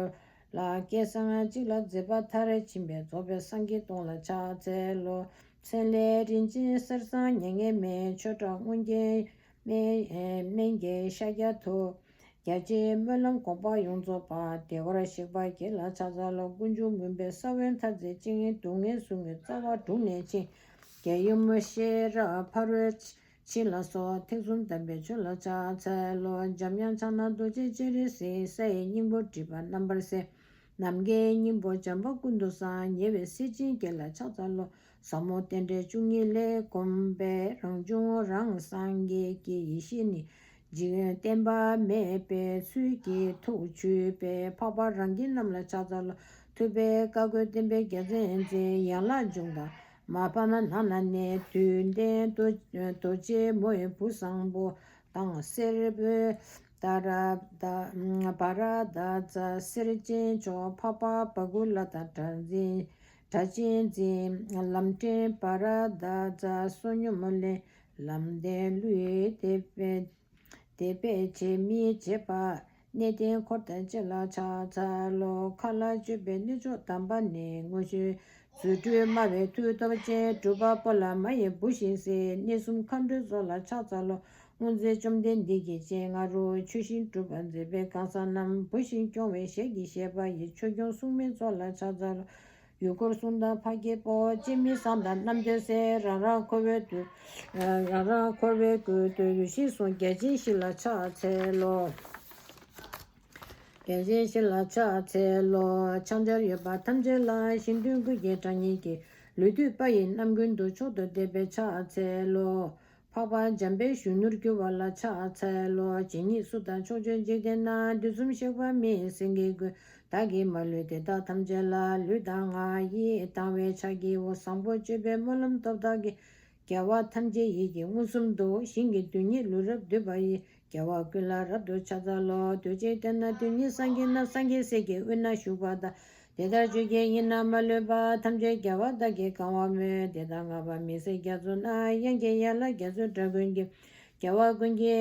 ལ། སྐལ་བཟང་གཅིག་ལ་མཛད་པ་མཐར་ཕྱིན་པའི། རྫོགས་པའི་སངས་རྒྱས་སྟོང་ལ་ཕྱག་འཚལ་ལོ། མཚན་ལས་རིན་ཆེན་གསེར་བཟང་མྱ་ངན་མེད། ཆོས་གྲགས་མངོན་རྒྱལ་སྨན་སྨན་རྒྱལ་ཤཱཀྱ་ཐུབ། རྒྱ་ཆེའི་སྨོན་ལམ་དགོངས་པ་ཡོངས་རྫོགས་པ། བདེ་བར་གཤེགས་པ་དགེ་ལ་ཕྱག་འཚལ་ལོ། ཀུན་འབྱུང་མུན་པའི་ས་བོན་མཐར་འཚེ་ཅིང་། སྡུག་བསྔལ་ཟུག་རྔུའི་རྩ་བ་དྲུངས་ནས་འཆིང་། རྒྱལ་ཡུམ་ཤེས་རབ་ཕ་རོལ་ཕྱིན་ལ་སོགས། ཐེག་གསུམ་དམ་པའི་ཆོས་ལ་ཕྱག་འཚལ་ལོ། འཇམ་དབྱངས་ཕྱག་ན་རྡོ་རྗེ་སྤྱན་རས་གཟིགས། ས་ཡི་སྙིང་པོ་སྒྲིབ་པ་རྣམ་པར་སེལ། ནམ་མཁའི་སྙིང་པོ་འཇམ་དཔལ་ཀུན་ཏུ་བཟང་། ཉེ་བའི་སྲིད་ཞིའི་དགེ་ལ་ཕྱག་འཚལ་ལོ། ཟབ་མོ་རྟེན་འབྲེལ་བཅུ་གཉིས་ལས་གོམས་པས། རང་བྱུང་རང་སངས་རྒྱས་ཀྱི་ཡེ་ཤེས་ནི། འཇིག་རྟེན་པ་མེད་པའི་ཚུལ་གྱིས་ཐུགས་ཆུད་པས། འཕགས་པ་རང་རྒྱལ་རྣམས་ལ་ཕྱག་འཚལ་ལོ། ཐུབ་པའི་བཀའ་བསྒོས་བསྟན་པའི་རྒྱལ་མཚན་འཛིན། ཡན་ལག་འཇུག་དང་མ་ཕམ་ནང་ན་གནས། དུས་ལྡན་རྡོ་རྗེ་མོ་ཡི་བུ་བཟང་པོ་དང་། སེར་པོའི་ཏཱ་ར་ཏཱ་བྷ་ར་ཏཱ་ཙ། སེར་ཆེན་མཆོག་འཕགས་པ་བ་ཀུ་ལ་དང་། སྒྲ་འཛིན་སྒྲ་གཅན་འཛིན་ལམ་འདྲེན་བྷ་ར་ཏཱ་ཙ། བསོད་སྙོམས་ལེན་ལམ་བདེན་ཀླུའི་དེད་དཔོན། དེད་དཔོན་བྱེད་མི་བྱེད་པ། གནས་བརྟན་འཁོར་དང་བཅས་ལ་ཕྱག་འཚལ་ལོ། མཁའ་ལ་སྤྱོད་པའི་གནས་མཆོག་དམ་པ་ནི། མངོན་ཤེས་རྫུ་འཕྲུལ་སྨྲ་བའི་མཐུ་སྟོབས་ཅན། གྲུབ་པ་པོ་ལ་མ་ཡི་བུ་བཞིན་གཟིགས། གནས་གསུམ་མཁའ་འགྲོའི་ཚོགས་ལ་ཕྱག་འཚལ་ལོ། སྔོན་ཚེ་བཅོམ་ལྡན་འདས་ཀྱི་སྤྱན་སྔ་རུ། ཆོས་བཞིན་སྒྲུབ་པར་མཛད་པའི་གང་ཟག་རྣམས། བུ་བཞིན་སྐྱོང་བའི་ཞལ་གྱི་བཞེད་པ་ཡི། ཆོས་སྐྱོང་སྲུང་མའི་ཚོགས་ལ་ཕྱག་འཚལ་ལོ། ཡུལ་འཁོར་སྲུང་དང་འཕགས་སྐྱེས་པོ། སྤྱན་མི་བཟང་དང་རྣམ་ཐོས་སྲས། རང་རང་འཁོར་བའི་དུས། རང་རང་འཁོར་བའི་དུས་བཞི་གསུམ། རྒྱལ་ཆེན་བཞི་ལ་ཕྱག་འཚལ་ལོ། རྒྱལ་ཆེན་བཞི་ལ་ཕྱག་འཚལ་ལོ། ཕྱག་འཆར་ཡོད་པ་ཐམས་ཅད་ལ། གཞན་དོན་ཀུན་གྱི་གྲངས་སྙེད་ཀྱི། ལུས་བཏུད་པ་ཡི་རྣམ་ཀུན་ཏུ། མཆོག་ཏུ་བདེ་བའི་ཕྱག་འཚལ་ལོ། འཕགས་པ་འཇམ་དཔལ་གཞོན་ནུར་གྱུར་པ་ལ་ཕྱག་འཚལ་ལོ། ཇི་སྙེད་སུ་དང་ཕྱོགས་བཅུའི་འཇིག་རྟེན་ན། དུས་གསུམ་གཤེགས་པ་མི་ཡི་སེང་གེ་ཀུན། བདག་གིས་མ་ལུས་དེ་དག་ཐམས་ཅད་ལ། ལུས་དང་ངག་ཡིད་དང་བས་ཕྱག་བགྱིའོ། བཟང་པོ་སྤྱོད་པའི་སྨོན་ལམ་སྟོབས་དག་གིས། རྒྱལ་བ་ཐམས་ཅད་ཡིད་ཀྱིས་མངོན་སུམ་དུ། ཞིང་གི་རྡུལ་སྙེད་ལུས་རབ་བཏུད་པ་ཡི། རྒྱལ་བ་ཀུན་ལ་རབ་ཏུ་ཕྱག་འཚལ་ལོ། གདོས་བཅས་བསྟན་ན་དོན་གཉིས་སངས་རྒྱས་རྣམས། སངས་རྒྱས་སྲས་ཀྱི་དབུས་ན་བཞུགས་པ་དང་། དེ་ལྟར་ཆོས་ཀྱི་དབྱིངས་ན་མ་ལུས་པ། ཐམས་ཅད་རྒྱལ་བ་དག་གིས་གང་བར་མོས། དེ་དག་བསྔགས་པ་མི་ཟད་རྒྱ་མཚོ་ན། དབྱངས་ཀྱི་ཡན་ལག་རྒྱ་མཚོའི་སྒྲ་ཀུན་གྱིས། རྒྱལ་བ་ཀུན་གྱི་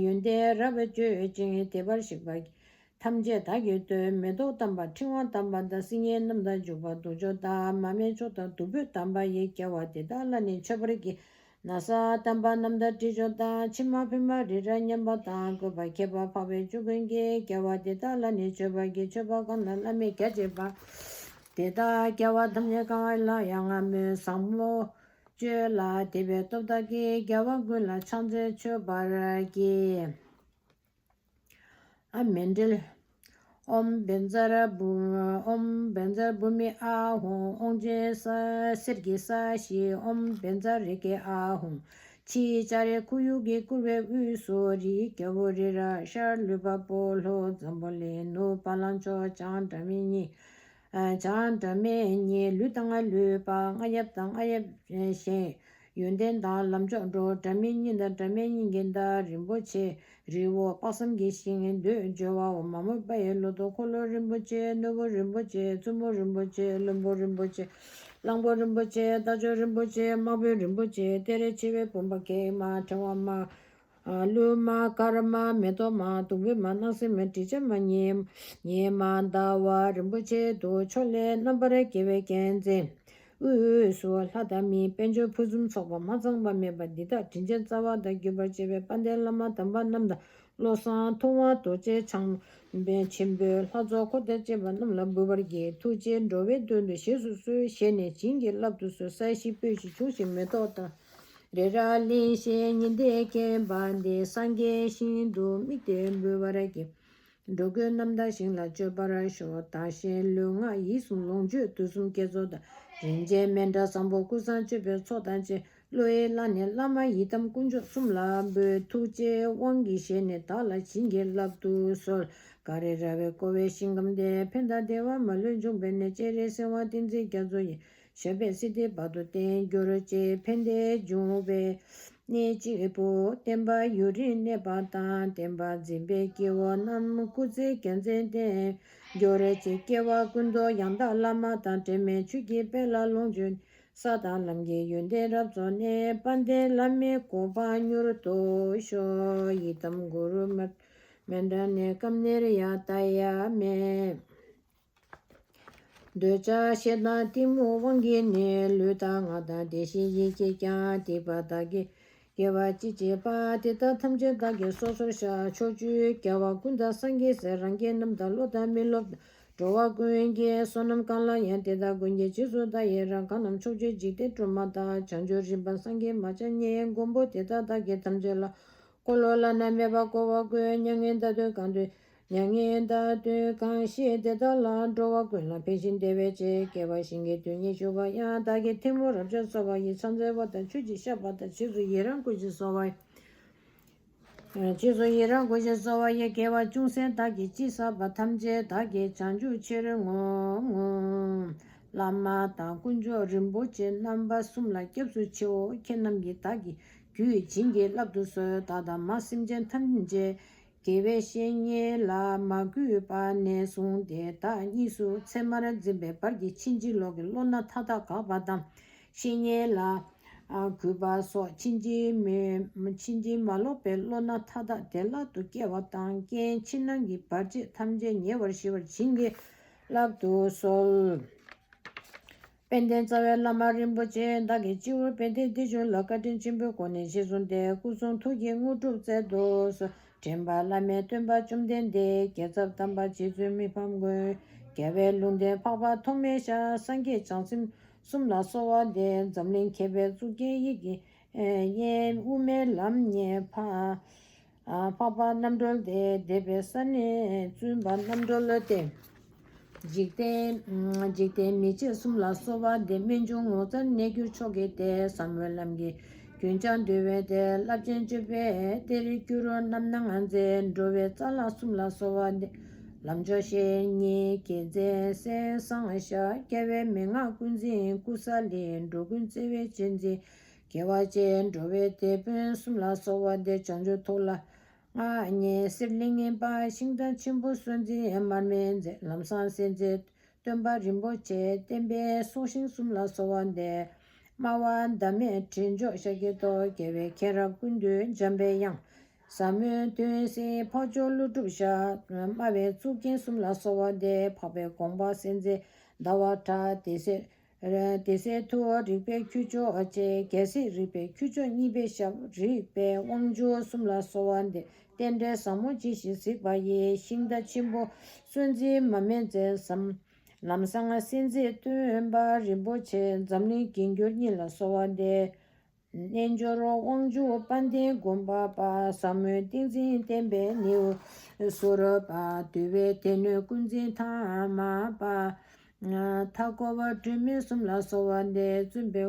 ཡོན་ཏན་རབ་བརྗོད་ཅིང་། བདེ་བར་གཤེགས་པ་ཐམས་ཅད་བདག་གིས་བསྟོད། མེ་ཏོག་དམ་པ་ཕྲེང་བ་དམ་པ་དང་། སིལ་སྙན་རྣམ་དག་བྱུག་པ་དུག་མཆོག་དང་། མར་མེ་མཆོག་དང་བདུག་སྤོས་དམ་པ་ཡིས། རྒྱལ་བ་དེ་དག་ལ་ནི་མཆོད་པར་བགྱི། ན་བཟའ་དམ་པ་རྣམ་དག་དྲི་མཆོག་དང་། མཆིལ་མ་ཕུད་མ་རི་རབ་མཉམ་པ་དང་། བཀོད་པ་ཁྱད་པར་འཕགས་པའི་མཆོག་ཀུན་གྱིས། རྒྱལ་བ་དེ་དག་ལ་ནི་མཆོད་པར་བགྱི། མཆོད་པ་གང་དང་བླ་མེད་རྒྱ་ཆེ་བ། དེ་དག་རྒྱལ་བ་ཐམས་ཅད་གང་བ་ལ་ཡང་ང་མོས། བཟང་པོ་སྤྱོད་ལ་དད་པའི་སྟོབས་དག་གིས། རྒྱལ་བ་ཀུན་ལ་ཕྱག་འཚལ་མཆོད་པར་བགྱི། ཨ་མཎྜལ། ཨོཾ་བཛྲ་བྷུ། ཨོཾ་བཛྲ་བྷུ་མི་ཨཱཿཧཱུྃ། དབང་ཆེན་ས། གསེར་གྱི་ས་གཞི། ཨོཾ་བཛྲ་རེ་ཁེ་ཨཱཿཧཱུྃ། ཕྱིའི་ལྕགས་རི་ཁོར་ཡུག་གི་བསྐུར་བའི་དབུས་སུ། རིའི་རྒྱལ་པོ་རི་རབ་ཤར། ལུས་འཕགས་སྤོ་ལོ་འཛམ་བུ་གླིང་། ནུབ་བ་ལང་ཕྱོགས་བྱང་སྒྲ་མེད་གཉིས། བྱང་སྒྲ་མེད་གཉིས། ལུས་དང་ལུས་འཕགས། རྔ་ཡབ་དང་རྔ་ཡབ་གཞན། ཡོན་ཏན་དང་ལམ་མཆོག་འགྲོ། སྒྲ་མེད་གཉིས་དང་སྒྲ་མེད་གཉིས་ཀྱི་མཐའ། རིན་པོ་ཆེ་རི་བོ་དཔག་བསམ་གྱི་ཞིང་། འདོད་འཇོ་བའོ་མ་མོ་པ་ཡི་ལོ་ཏོག་འཁོར་ལོ་རིན་པོ་ཆེ། ནོར་བུ་རིན་པོ་ཆེ། བཙུན་མོ་རིན་པོ་ཆེ། བློན་པོ་རིན་པོ་ཆེ། གླང་པོ་རིན་པོ་ཆེ། རྟ་མཆོག་རིན་པོ་ཆེ། དམག་དཔོན་རིན་པོ་ཆེ། སྟེ་ར་ཆེ་བའི་བུམ་པ། གེགས་མ། ཕྲེང་བ་མ། ཀླུ་མ། དཀར་མ། མེ་ཏོག་མ། བདུག་སྤོས་མ། སྣང་སྲིད་མ། དྲི་ཆབ་མ། ཉི་ཉི་མ། ཟླ་བ་རིན་པོ་ཆེ་དུ། ཕྱོགས་ལས་རྣམ་པར་རྒྱལ་བའི་རྒྱལ་མཚན། དབུས་སུ་ལྷ་དང་མི། དཔལ་འབྱོར་ཕུན་སུམ་ཚོགས་པ། མ་ཚང་བ་མེད་པ་འདི་དག་དྲིན་ཅན་རྩ་བ་དང་བརྒྱུད་པར་བཅས་པའི་དཔལ་ལྡན་བླ་མ་དམ་པ་རྣམས་དང་། བློ་བཟང་ཐུབ་དབང་རྡོ་རྗེ་འཆང་། ཆེན་པོའི་ལྷ་ཚོགས་འཁོར་དང་བཅས་པ་རྣམས་ལ་འབུལ་བར་བགྱི། ཐུགས་རྗེས་འགྲོ་བའི་དོན་དུ་བཞེས་སུ་གསོལ། བཞེས་ནས་བྱིན་གྱིས་བརླབ་ཏུ་གསོལ། ས་གཞི་སྤོས་ཤིང་བྱུགས་ཤིང་མེ་ཏོག་དང་། རི་རབ་བརླན་ཞིང་ཉི་ཟླས་བརྒྱན་པ་འདི། སངས་རྒྱས་ཞིང་དུ་དམིགས་ཏེ་འབུལ་བར་བགྱི། འགྲོ་ཀུན་རྣམ་དག་ཞིང་ལ་སྤྱོད་པར་ཤོག། བདག་གཞན་ལུས་ངག་ཡིད་གསུམ་ལོངས་སྤྱོད་དུས་གསུམ་དགེ་ཚོགས་དང་། རིན་ཆེན་མཎྜལ་བཟང་པོ་ཀུན་བཟང་སྤྱོད་པའི་ཚོགས་དང་བཅས། བློ་ཡིས་བླངས་ནས་བླ་མ་ཡི་དམ་དཀོན་མཆོག་གསུམ་ལ་འབུལ། ཐུགས་རྗེའི་དབང་གིས་བཞེས་ནས་བདག་ལ་བྱིན་གྱིས་བརླབ་ཏུ་གསོལ། ཀ་རི་ར་བས་བསྐོར་བའི་ཞིང་ཁམས་འདིར། ཕན་དང་བདེ་བ་མ་ལུས་འབྱུང་བའི་གནས། སྤྱན་རས་གཟིགས་དབང་བསྟན་འཛིན་རྒྱ་མཚོ་ཡི། བཞད་པའི་སྲིད་མཐའི་བར་དུ་བརྟན་གྱུར་ཅིག། ཕན་བདེ་འབྱུང་བའི་གནས་གཅིག་པུ། བསྟན་པ་ཡུན་རིང་གནས་པ་དང་། བསྟན་པ་འཛིན་པའི་སྐྱེ་བོ་རྣམས། སྐུ་ཚེ་རྒྱལ་མཚན་ལྡན་གྱུར་ཅིག། སྐྱེ་བ་ཀུན་ཏུ་ཡང་དག་བླ་མ་དང་། འབྲལ་མེད་ཆོས་ཀྱི་དཔལ་ལ་ལོངས་སྤྱོད། ས་དང་ལམ་གྱི་ཡོན་ཏན་རབ་རྫོགས་ནས། དཔལ་ལྡན་བླ་མའི་གོ་འཕང་མྱུར་ཐོབ་ཤོག། ཡི་དམ་གུ་རུ་མཎྜལ་ནི། སྐབས་ནས་ཡང་ལྟ་ཡ་མེད། འདོད་ཆགས་ཞེ་སྡང་གཏི་མུག་དབང་གིས་ནི། ལུས་དང་ངག་དང་བདེ་གཤེགས་ཡིད་ཀྱིས་ཀྱང་། སྡིག་པ་བདག་གིས་དགེ་བ་ཅི་བྱས་པ། དེ་དག་ཐམས་ཅད་བདག་གིས་སོ་སོར་བཤགས། ཕྱོགས་བཅུའི་རྒྱལ་བ་ཀུན་དང་སངས་རྒྱས་སྲས། རང་རྒྱལ་རྣམས་དང་སློབ་དང་མི་སློབ་དང་། འགྲོ་བ་ཀུན་གྱི་བསོད་ནམས་གང་ལ་ཡང་། དེ་དག་ཀུན་གྱི་རྗེས་སུ་བདག་ཡི་རང་། གང་རྣམས་ཕྱོགས་བཅུའི་འཇིག་རྟེན་སྒྲོན་མ་དང་། བྱང་ཆུབ་རིམ་པ་སངས་རྒྱས་མ་ཆགས་ཉིད། མགོན་པོ་དེ་དག་བདག་གིས་ཐམས་ཅད་ལ། འཁོར་ལོ་བླ་ན་མེད་པ་བསྐོར་བ་ཀུན། མྱ་ངན་འདའ་སྟོན་གང་དུ། མྱ་ངན་འདའ་སྟོན་གང་ཞིག་དེ་དག་ལ། འགྲོ་བ་ཀུན་ལ་ཕན་ཞིང་བདེ་བའི་ཕྱིར། དགེ་བ་གཞན་གྱིས་དོན་གཉིས་ཞུ་བ་ཡང་། བདག་གི་ཐལ་མོ་རབ་འབྱམས་གསོལ་བ་ཡི། ཕྱག་འཚལ་བ་དང་ཆོས་ཀྱི་བཤགས་པ་དང་། རྗེས་སུ་ཡི་རང་བསྐུལ་ཞིང་གསོལ་བ་ཡི། རྗེས་སུ་ཡི་རང་བསྐུལ་ཞིང་གསོལ་བ་ཡི། དགེ་བ་ཅུང་ཟད་བདག་གིས་ཅི་བསགས་པ། ཐམས་ཅད་བདག་གིས་བྱང་ཆུབ་ཕྱིར་བསྔོ། བླ་མ་དང་དཀོན་མཆོག་རིན་པོ་ཆེ་རྣམ་པ་གསུམ་ལ་སྐྱབས་སུ་མཆིའོ། ཁྱེད་རྣམས་ཀྱིས་བདག་གི་རྒྱུད་བྱིན་གྱིས་བརླབ་ཏུ་གསོལ། བདག་དང་མ་སེམས་ཅན་ཐམས་ཅད་དགེ་བའི་བཤེས་གཉེན་ལ་མ་གུས་པ་ནས་བཟུང་སྟེ་བདག་གཉིས་སུ་ཚད་མར་འཛིན་པའི་བར་གྱི་ཕྱིན་ཅི་ལོག་གི་བློ་སྣ་མཐའ་དག་འགགས་པ་དང་། བཤེས་གཉེན་ལ་ཨ་གུས་པ་སོགས་ཕྱིན་ཅི་མི་ཕྱིན་ཅི་མ་ལོག་པའི་བློ་སྣ་མཐའ་དག་བདེ་བླག་ཏུ་སྐྱེ་བ་དང་། རྐྱེན་ཕྱི་ནང་གི་བར་ཆད་ཐམས་ཅད་ཉེ་བར་ཞི་བར་བྱིན་གྱིས་བརླབ་ཏུ་གསོལ། དཔལ་ལྡན་རྩ་བའི་བླ་མ་རིན་པོ་ཆེ། བདག་གིས་སྤྱི་བོར་དཔལ་ལྡན་བདེ་འབྱུང་ལ་བཀའ་དྲིན་ཆེན་པོའི་སྒོ་ནས་གཞི་བཟུང་སྟེ། སྐུ་གསུང་ཐུགས་ཀྱི་དངོས་གྲུབ་སྩལ་དུ་གསོལ། དྲན་པ་བླ་མེད་སྟོན་པ་བཅོམ་ལྡན་འདས། རྒྱལ་ཚབ་དམ་པ་རྗེ་བཙུན་མི་ཕམ་མགོན། རྒྱལ་བའི་ལུང་བསྟན་འཕགས་པ་ཐོགས་མེད་ཞབས། སངས་རྒྱས་བྱང་སེམས་གསུམ་ལ་གསོལ་བ་འདེབས། འཛམ་གླིང་མཁས་པའི་གཙུག་རྒྱན་དབྱིག་གི་གཉེན། དབུ་མའི་ལམ་ཉེ་ཕ། འཕགས་པ་རྣམ་གྲོལ་ཏེ། འདས་པའི་ས་གནས་བཙུན་པ་རྣམ་གྲོལ་ཏེ། འཇིག་རྟེན་འཇིག་རྟེན་མི་མཆེད་གསུམ་ལ་གསོལ་བ་འདེབས། རྨད་བྱུང་ངོ་མཚར་གནས་གྱུར་མཆོག་གི་སྡེ། ཟབ་མོའི་ལམ་གྱི་རྒྱུན་བསྐྱངས་འདུལ་བའི་སྡེ། རླབས་ཆེན་སྤྱོད་པའི་གཏེར་གྱུར་རྣམ་སྣང་མཛད། འགྲོ་བའི་རྩ་ལག་གསུམ་ལ་གསོལ་བ་འདེབས། ལམ་མཆོག་བཤེས་གཉེན་རྒྱལ་མཚན་གསན་བསམ་ཞབས། རྒྱལ་བའི་མན་ངག་ཀུན་འཛིན་ཀུ་ས་ལི། འགྲོ་ཀུན་བརྩེ་བའི་གཅེས་འཛིན་དགེ་བ་ཅན། འགྲོ་བའི་དེད་དཔོན་གསུམ་ལ་གསོལ་བ་འདེབས། བྱང་ཆུབ་ཐོབ་ལ་མངའ་བརྙེས། གསེར་གླིང་ངེས་པ་ཤིང་རྟ་ཆེན་པོ་གསོལ་འཛིན་མར་མེ་མཛད། ལམ་བཟང་སེམས་འཛིན་སྟོན་པ་རིན་པོ་ཆེ། བསྟན་པའི་སྲོག་ཤིང་གསུམ་ལ་གསོལ་བ་འདེབས། སྨྲ་བ་ཟླ་མེད་དྲི་མཆོག་ཤཱཀྱའི་ཏོག་རྒྱལ་བའི་མཁྱེན་རབ་ཀུན་འདུས་འཇམ་པའི་དབྱངས། ཟབ་མོའི་དོན་གཟིགས་འཕགས་མཆོག་ཀླུ་སྒྲུབ་ཞབས། སྨྲ་བའི་གཙུག་རྒྱན་གསུམ་ལ་གསོལ་བ་འདེབས། འཕགས་པའི་དགོངས་པ་གསལ་མཛད་ཟླ་བ་གྲགས། དེ་སྲས་དེ་སྲས་ཐུ་བོ་རིག་པའི་ཁྱུ་མཆོག་ཅེས། རྒྱལ་སྲས་རིག་པའི་ཁྱུ་མཆོག་གཉིས་པའི་ཞབས། རིག་པའི་དབང་ཕྱུག་གསུམ་ལ་གསོལ་བ་འདེབས། རྟེན་འབྲེལ་ཟབ་མོ་ཅི་ཞིག་གཟིགས་པ་ཡི། ཤིང་རྟ་ཆེན་པོ་གསོལ་འཛིན་མར་མེ་མཛད། ལམ་བཟང་སེམས་འཛིན་སྟོན་པ་རིན་པོ་ཆེ། འཛམ་གླིང་རྒྱན་གྱུར་གཉིས་ལ་གསོལ་བ་འདེབས། རྣལ་འབྱོར་དབང་ཕྱུག་དཔལ་ལྡན་དགོངས་པ་པ། ཟབ་མོའི་ཏིང་འཛིན་བསྟན་པའི་ནེའུ་སུར་པ། འདུལ་བའི་སྡེ་སྣོད་ཀུན་འཛིན་ཐ་མ་པ། མཐའ་འཁོབ་སྒྲོན་མེ་གསུམ་ལ་གསོལ་བ་འདེབས། བཙུན་པའི་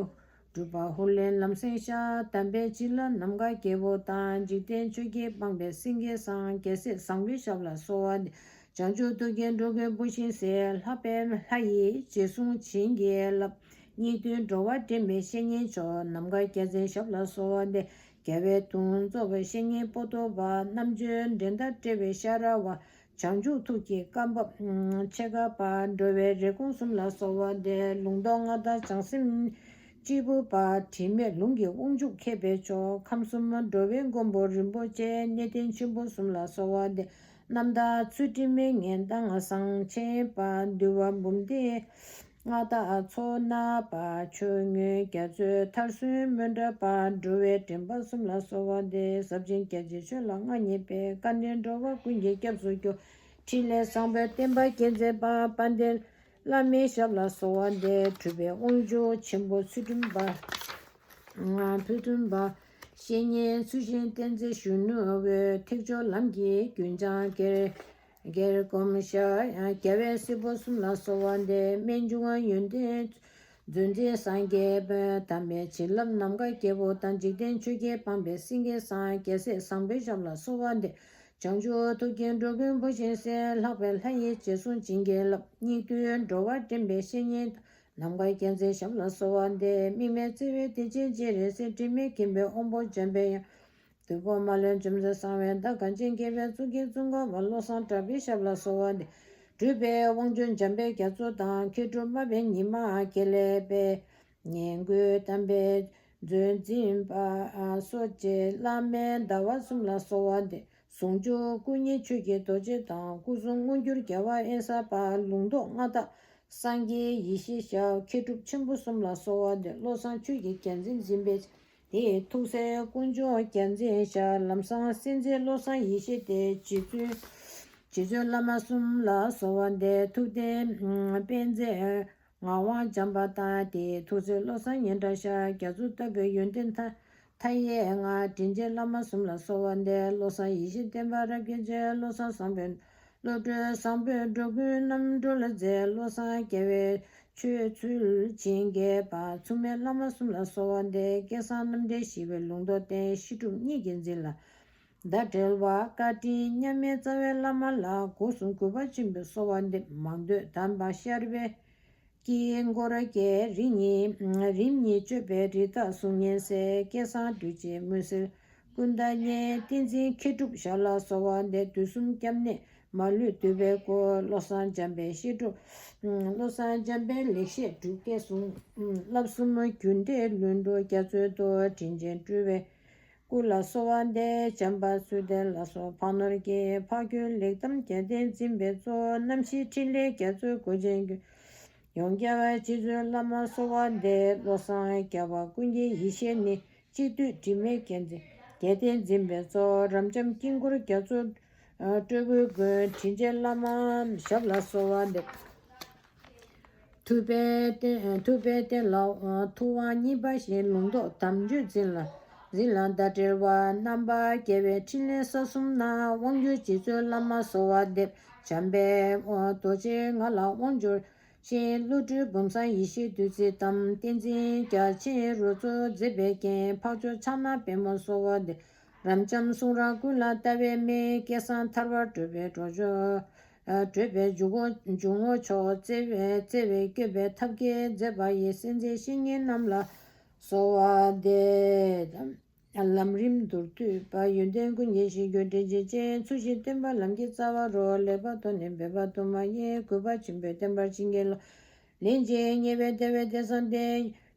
སྒྲུབ་པ་ཧུར་ལེན་ལམ་སེང་ཤར། དམ་པའི་བྱིན་རླབས་ནམ་མཁའ་རྒྱལ་པོ་དང་། འཇིག་རྟེན་ཆོས་བརྒྱད་སྤངས་པའི་སེང་གེ་བཟང་། རྒྱལ་སྲས་བཟང་པོའི་ཞབས་ལ་གསོལ་བ་འདེབས། བྱང་ཆུབ་ཐུགས་ཀྱི་འགྲོ་ཀུན་བུ་བཞིན་གཟིགས། ལྷག་པའི་ལྷ་ཡི་རྗེས་བཟུང་བྱིན་གྱིས་བརླབས། སྙིགས་དུས་འགྲོ་བ་འདྲེན་པའི་བཤེས་གཉེན་མཆོག་ནམ་མཁའ་རྒྱལ་མཚན་ཞབས་ལ་གསོལ་བ་འདེབས། རྒྱལ་བའི་དུང་རྫོགས་པའི་བཤེས་གཉེན་པོ་ཏོ་བ། རྣམ་དཔྱོད་འགྲན་ཟླ་བྲལ་བའི་ཤ་ར་བ། བྱང་ཆུབ་ཐུགས་ཀྱི་བཀའ་བབས་ཕྱེད་ཀ་པ། འགྲོ་བའི་རེ་སྐོང་གསུམ་ལ་གསོལ་བ་འདེབས། ལུང་རྟོགས་མངའ་བདག་བྱང་སེམས་སྐྱེས་བུ་པ། དྲི་མེད་ལུང་གི་དབང་ཕྱུག་མཁས་པའི་མཆོག་ཁམས་གསུམ་འགྲོ་བའི་མགོན་པོ་རིན་པོ་ཆེ། གནས་བརྟན་ཆེན་པོ་གསུམ་ལ་གསོལ་བ་འདེབས། རྣམ་དག་ཚུལ་ཁྲིམས་མན་ངག་དང་བཟང་ཆེན་པ། འདུལ་བ་འབུམ་སྡེ་མངའ་བདག་མཚོ་སྣ་པ། ཆོས་མངོན་རྒྱ་མཚོའི་མཐར་སོན་མོན་གྲགས་པ། འགྲོ་བའི་འདྲེན་པ་གསུམ་ལ་གསོལ་བ་འདེབས། ཟབ་ཆེན་རྒྱ་ཆེའི་ཆོས་ལ་མངའ་བརྙེས་པའི། དཀའ་འགྲེལ་འགྲོ་བ་ཀུན་གྱི་སྐྱབས་སུ་གྱུར། ཕྲིན་ལས་བཟང་པོའི་བསྟན་པ་རྒྱས་མཛད་པ། དཔལ་ལྡན་བླ་མའི་ཞབས་ལ་གསོལ་བ་འདེབས། གྲུབ་པའི་དབང་ཕྱུག་ཆེན་པོ་ཚུལ་ཁྲིམས་པ། ཕུལ་ཁྲིམས་པ། བཤེས་གཉེན་ཚུལ་བཞིན་བསྟེན་མཛད་གཞོན་ནུ་འོད། ཐེག་མཆོག་ལམ་གྱི་རྒྱུན་བསྐྱངས་དགྱེས། དགྱེས་སྒོམ་ཞབས། རྒྱལ་བའི་སྲས་པོ་གསུམ་ལ་གསོལ་བ་འདེབས། རྨད་བྱུང་ཡོན་ཏན་མཛོད་འཛིན་སངས་རྒྱས་དཔལ། དམ་པའི་བྱིན་རླབས་ནམ་མཁའ་རྒྱལ་པོ་དང་། འཇིག་རྟེན་ཆོས་བརྒྱད་སྤངས་པའི་སེང་གེ་བཟང་། རྒྱལ་སྲས་བཟང་པོའི་ཞབས་ལ་གསོལ་བ་འདེབས། བྱང་ཆུབ་ཐུགས་ཀྱི་འགྲོ་ཀུན་བུ་བཞིན་གཟིགས། ལྷག་པའི་ལྷ་ཡི་རྗེས་བཟུང་བྱིན་གྱིས་བརླབས། སྙིགས་དུས་འགྲོ་བ་འདྲེན་པའི་བཤེས་གཉེན་དང་། ནམ་མཁའ་རྒྱལ་མཚན་ཞབས་ལ་གསོལ་བ་འདེབས། དམིགས་མེད་བརྩེ་བའི་གཏེར་ཆེན་སྤྱན་རས་གཟིགས། དྲི་མེད་མཁྱེན་པའི་དབང་པོ་འཇམ་པའི་དབྱངས། བདུད་དཔུང་མ་ལུས་འཇོམས་མཛད་གསང་བའི་བདག་གངས་ཅན་དགྱེས་པའི་གཙུག་རྒྱན་ཙོང་ཁ་པ། བློ་བཟང་གྲགས་པའི་ཞབས་ལ་གསོལ་བ་འདེབས། གྲུབ་པའི་དབང་ཕྱུག་འཇམ་དཔལ་རྒྱ་མཚོ་དང་། མཁས་གྲུབ་སྨྲ་བའི་ཉི་མ་དགེ་ལེགས་དཔལ། ཉན་དགོས་དམ་པའི་མཛོད་འཛིན་པ་སོགས་ཀྱི་བླ་མའི་ཟླ་བ་གསུམ་ལ་གསོལ་བ་འདེབས། ཟུང་འཇུག་སྐུ་གཉིས་ཆོས་ཀྱི་རྡོ་རྗེ་དང་། སྐུ་གསུང་དངོས་གྱུར་རྒྱལ་བ་དབེན་ས་པ། ལུང་རྟོགས་མངའ་བདག་སངས་རྒྱས་ཡེ་ཤེས་ཞབས། མཁས་གྲུབ་ཆེན་པོ་གསུམ་ལ་གསོལ་བ་འདེབས། བློ་བཟང་ཆོས་ཀྱི་རྒྱལ་མཚན་འཛིན་པའི་དེའི་ཐུགས་སྲས་དཀོན་མཆོག་རྒྱལ་མཚན་ཞབས། ལམ་བཟང་སེམས་འཛིན་བློ་བཟང་ཡེ་ཤེས་སྡེ། རྗེ་བཙུན་རྗེ་བཙུན་བླ་མ་གསུམ་ལ་གསོལ་བ་འདེབས། ཐུབ་བསྟན་དཔལ་མཛད་ངག་དབང་འཇམ་པ་དང་། དེའི་ཐུགས་སྲས་བློ་བཟང་སྙན་གྲགས་ཞབས། རྒྱ་མཚོ་ལྟ་བུའི་ཡོན་ཏན་མཐའ་མཐའ་ཡས་མངའ། དྲིན་ཅན་བླ་མ་གསུམ་ལ་གསོལ་བ་འདེབས། བློ་བཟང་ཡེ་ཤེས་བསྟན་པ་རབ་རྒྱས་མཛད། བློ་བཟང་བཟང་པོའི་ བློ་གྲོས་བཟང་པོས་འགྲོ་ཀུན་རྣམ་གྲོལ་མཛད། བློ་བཟང་རྒྱལ་བའི་ཆོས་ཚུལ་བྱིན་གྱིས་སྤར། མཚུངས་མེད་བླ་མ་གསུམ་ལ་གསོལ་བ་འདེབས། སྐལ་བཟང་རྣམ་འདྲེན་ཞི་བའི་ལུང་རྟོགས་བསྟན། བཤད་སྒྲུབ་གཉིས་ཀྱི་འཛིན་ལ་ཟླ་བྲལ་བ། བཀའ་དྲིན་མཉམ་མེད་རྩ་བའི་བླ་མ་ལ། སྒོ་གསུམ་གུས་པ་ཆེན་པོས་གསོལ་བ་འདེབས། མང་ཐོས་དམ་པ་ཤར་བའི་དཀྱིལ་འཁོར་རྒྱས། རིམ་གཉིས་རིམ་གཉིས་གཅོད་པའི་རི་དྭགས་གཟུགས་བརྙན་གསལ། སྐལ་བཟང་འདུས་བྱས་མུན་སེལ་ཀུན་ཏུ་མཉེས། བསྟན་འཛིན་མཁས་གྲུབ་ཞབས་ལ་གསོལ་བ་འདེབས། དུས་གསུམ་སྐྱབས་གནས་མ་ལུས་འདུས་པའི་སྐུ། བློ་བཟང་འཇམ་དཔལ་བཤད་སྒྲུབ། བློ་བཟང་འཇམ་དཔལ་ལེགས་བཤད་སྒྲུབ་སྐལ་གསུམ། བསླབ་གསུམ་རྒྱུ་འབྲས་ལུང་དྲུག་རྒྱ་མཚོའི་མདོ། དྲིན་ཅན་སྤྲུལ་པའི་སྐུ་ལ་གསོལ་བ་འདེབས། བྱམས་པ་ཚུལ་ལྡན་ལ་སོགས་ཕ་ནོར་གྱི། འཕགས་རྒྱུད་ལེགས་གཏམས་རྒྱལ་བསྟན་འཛིན་པའི་གཙོ། རྣམ་བཞིའི་ཕྲིན་ལས་རྒྱ་མཚོའི་མགོ་ཅན་གྱི། ཡོངས་རྒྱལ་བ་རྗེ་བཙུན་བླ་མ་གསོལ་བ་འདེབས། བློ་བཟང་རྒྱལ་བ་ཀུན་གྱི་ཡེ་ཤེས་ནི། གཅིག་བསྡུས་དྲི་མེད་རྒྱལ་མཚན་རྒྱལ་བསྟན་འཛིན་པའི་གཙོ། རབ་འབྱམས་དཀྱིལ་འཁོར་རྒྱ་མཚོ་སྤྲུལ་སྐུའི་མགོན། དྲིན་ཅན་བླ་མ་ཞབས་ལ་གསོལ་བ་འདེབས། ཐུབ་པའི་རྟེན་ཐུབ་པའི་རྟེན་ལ་ཐུབ་དབང་གཉིས་པ་བཞིན། ལུང་རྟོགས་དམ་ཆོས་འཛིན་ལ་འཛིན་ལ་ཟླ་བྲལ་བ། རྣམ་པར་རྒྱལ་བའི་ཕྲིན་ལས་ས་གསུམ་ན། དབང་སྒྱུར་རྗེ་བཙུན་བླ་མ་གསོལ་བ་འདེབས། བྱམས་པའི་རྡོ་རྗེས་ང་ལ་དབང་སྒྱུར་ཞིང་། བློ་གྲོས་བུམ་བཟང་ཡེ་ཤེས་བདུད་རྩི་དང་། བསྟན་འཛིན་རྒྱ་ཆེན་རུ་ཚོགས་མཛེས་པའི་རྒྱན། འཕགས་མཆོག་ཕྱག་ན་པདྨོ་གསོལ་བ་འདེབས། རབ་འབྱམས་གསུང་རབ་ཀུན་ལ་ལྟ་བའི་མིག་སྐལ་བཟང་ཐར་པར་སྤྲོད་པའི་འགྲོ་མཆོག་སྤྲོད་པའི་འཇུག་ངོགས་མཆོག་བརྩེ་བའི་བརྩེ་བས་བསྐྱོད་པའི་ཐབས་མཁས་མཛད་པ་ཡི། སེམས་ཅན་བཤེས་གཉེན་རྣམས་ལ་གསོལ་བ་འདེབས། ལམ་རིམ་མདོར་བསྡུས་པ། ཡོན་ཏན་ཀུན་གྱི་གཞིར་གྱུར་དྲིན་ཅན་ཅན། ཚུལ་བཞིན་བསྟེན་པ་ལམ་གྱི་རྩ་བ་རུ། ལེགས་པར་ཐོས་ནས་འབད་པ་དུ་མ་ཡིས། གུས་པ་ཆེན་པོས་བསྟེན་པར་བྱིན་གྱིས་རློབས། ལན་ཅིག་ཉེ་བའི་བདེ་བའི་བདེ་གསང་སྟེ།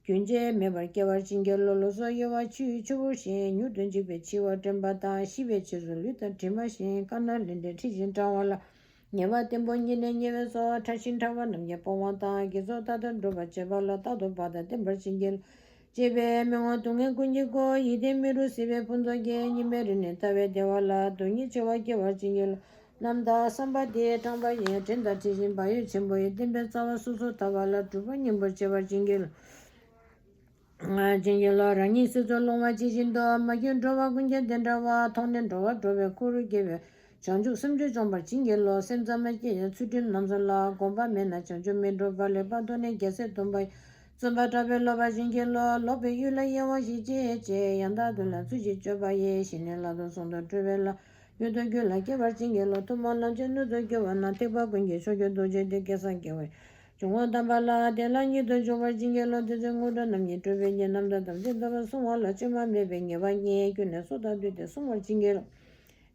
རྒྱུན་ཆད་མེད་པར་སྐྱེ་བར་བྱིན་གྱིས་རློབས། ལོ་སོགས་གཡོ་བ་ཆུ་ཡི་ཆུ་བུར་བཞིན། མྱུར་དུ་འཇིག་པའི་འཆི་བ་འདྲེན་པ་དང་། ཤི་བའི་རྗེས་སུ་ལུས་དང་གྲིབ་མ་བཞིན། དཀར་ནག་ལས་འབྲས་འཁྲི་ཞིང་འབྲང་བ་ལ། ཉེ་བར་བརྟན་པོ་ཉེ་ནས་ཉེ་བའི་ཚོགས། ཕྲ་ཞིང་ཕྲ་བ་རྣམས་ཀྱིས་སྤོང་བ་དང་། དགེ་ཚོགས་མཐའ་དག་སྒྲུབ་པར་བྱེད་པ་ལ། རྟག་ཏུ་བག་དང་ལྡན་པར་བྱིན་གྱིས་རློབས། གཅེས་པའི་མི་ངོ་སྡུག་བསྔལ་ཀུན་གྱི་སྒོ། ཡིད་བརྟན་མི་རུ་གཟིགས་པའི་ཕུན་ཚོགས་ཀྱིས། སྙིགས་མའི་རིམས་ནད་ཐར་བའི་བདེ་བ་ལ། སྡུག་བསྔལ་ཆེ་བ་སྐྱེ་བར་བྱིན་གྱིས་རློབས། རྣམ་དག་བསམ་པ་འདི་དྲངས་པ་ཡིས། དྲིན་དང་འཁྲི་ཞིང་བག་ཡོད་ཆེན་པོ་ཡིས། བསྟན་པའི་རྩ་བ་སོ་སོར་དག་པ་ལ། སྒྲུབ་པ་སྙིང་པོར་བྱེད་པར་བྱིན་གྱིས་རློབས། བྱིན་གྱིས་རློབས། རང་ཉིད་སྲིད་མཚོར་ལྷུང་བ་ཇི་བཞིན་དུ། མ་གྱུར་འགྲོ་བ་ཀུན་ཀྱང་དེ་འདྲ་བ། མཐོང་ནས་འགྲོ་བ་སྒྲོལ་བའི་འཁོར་ལོ་བརྒྱ་པའི། བྱང་ཆུབ་སེམས་མཆོག་འབྱོངས་པར་བྱིན་གྱིས་རློབས། སེམས་ཙམ་མ་སྐྱེས་ཡང་ཚུལ་ཁྲིམས་རྣམ་གསུམ་ལ། གོམས་པ་མེད་ན་བྱང་ཆུབ་མི་འགྲུབ་པ། ལེགས་པར་མཐོང་ནས་རྒྱལ་སྲས་སྡོམ་པ་ཡི། བརྩོན་པ་དྲག་པོས་བསླབ་པར་བྱིན་གྱིས་རློབས། ལོག་པའི་གཡུལ་ལ་གཡེང་བ་ཞི་བྱེད་ཅིང་། ཡང་དག་མཐུན་ལ་ཚུལ་བཞིན་སྤྱོད་པ་ཡིས། ཞི་གནས་ལ་དོན་ཟུང་དུ་འགྲོ་བའི་ལམ། མྱུར་དུ་རྒྱུད་ལ་སྐྱེ་བར་བྱིན་གྱིས་རློབས། ཐུན་མོང་ལམ་གྱི་སྣོད་དུ་གྱུར་པ་ན། ཐེག་པ་ཀུན་གྱི་མཆོག་གྱུར་རྡོ་རྗེ་སྟེ། སྐལ་བཟང་རྒྱལ་བའི་འབྱུང་པོ་དམ་པ་ལ། དེ་ལ་ཉིད་དུ་འཇུག་པར་བྱིན་གྱིས་རློབས། དེ་ཚེ་དངོས་གྲུབ་རྣམ་གཉིས་སྒྲུབ་པའི་ཉིན། རྣམ་དག་དམ་ཚིག་ལྟ་བུ་བསྲུང་བ་ལ། བཅོས་མ་མེད་པའི་ངེས་པ་རྙེད། ཀུན་ནས་སྲོག་དང་བསྡོས་ཏེ་བསྲུང་བར་བྱིན་གྱིས་རློབས།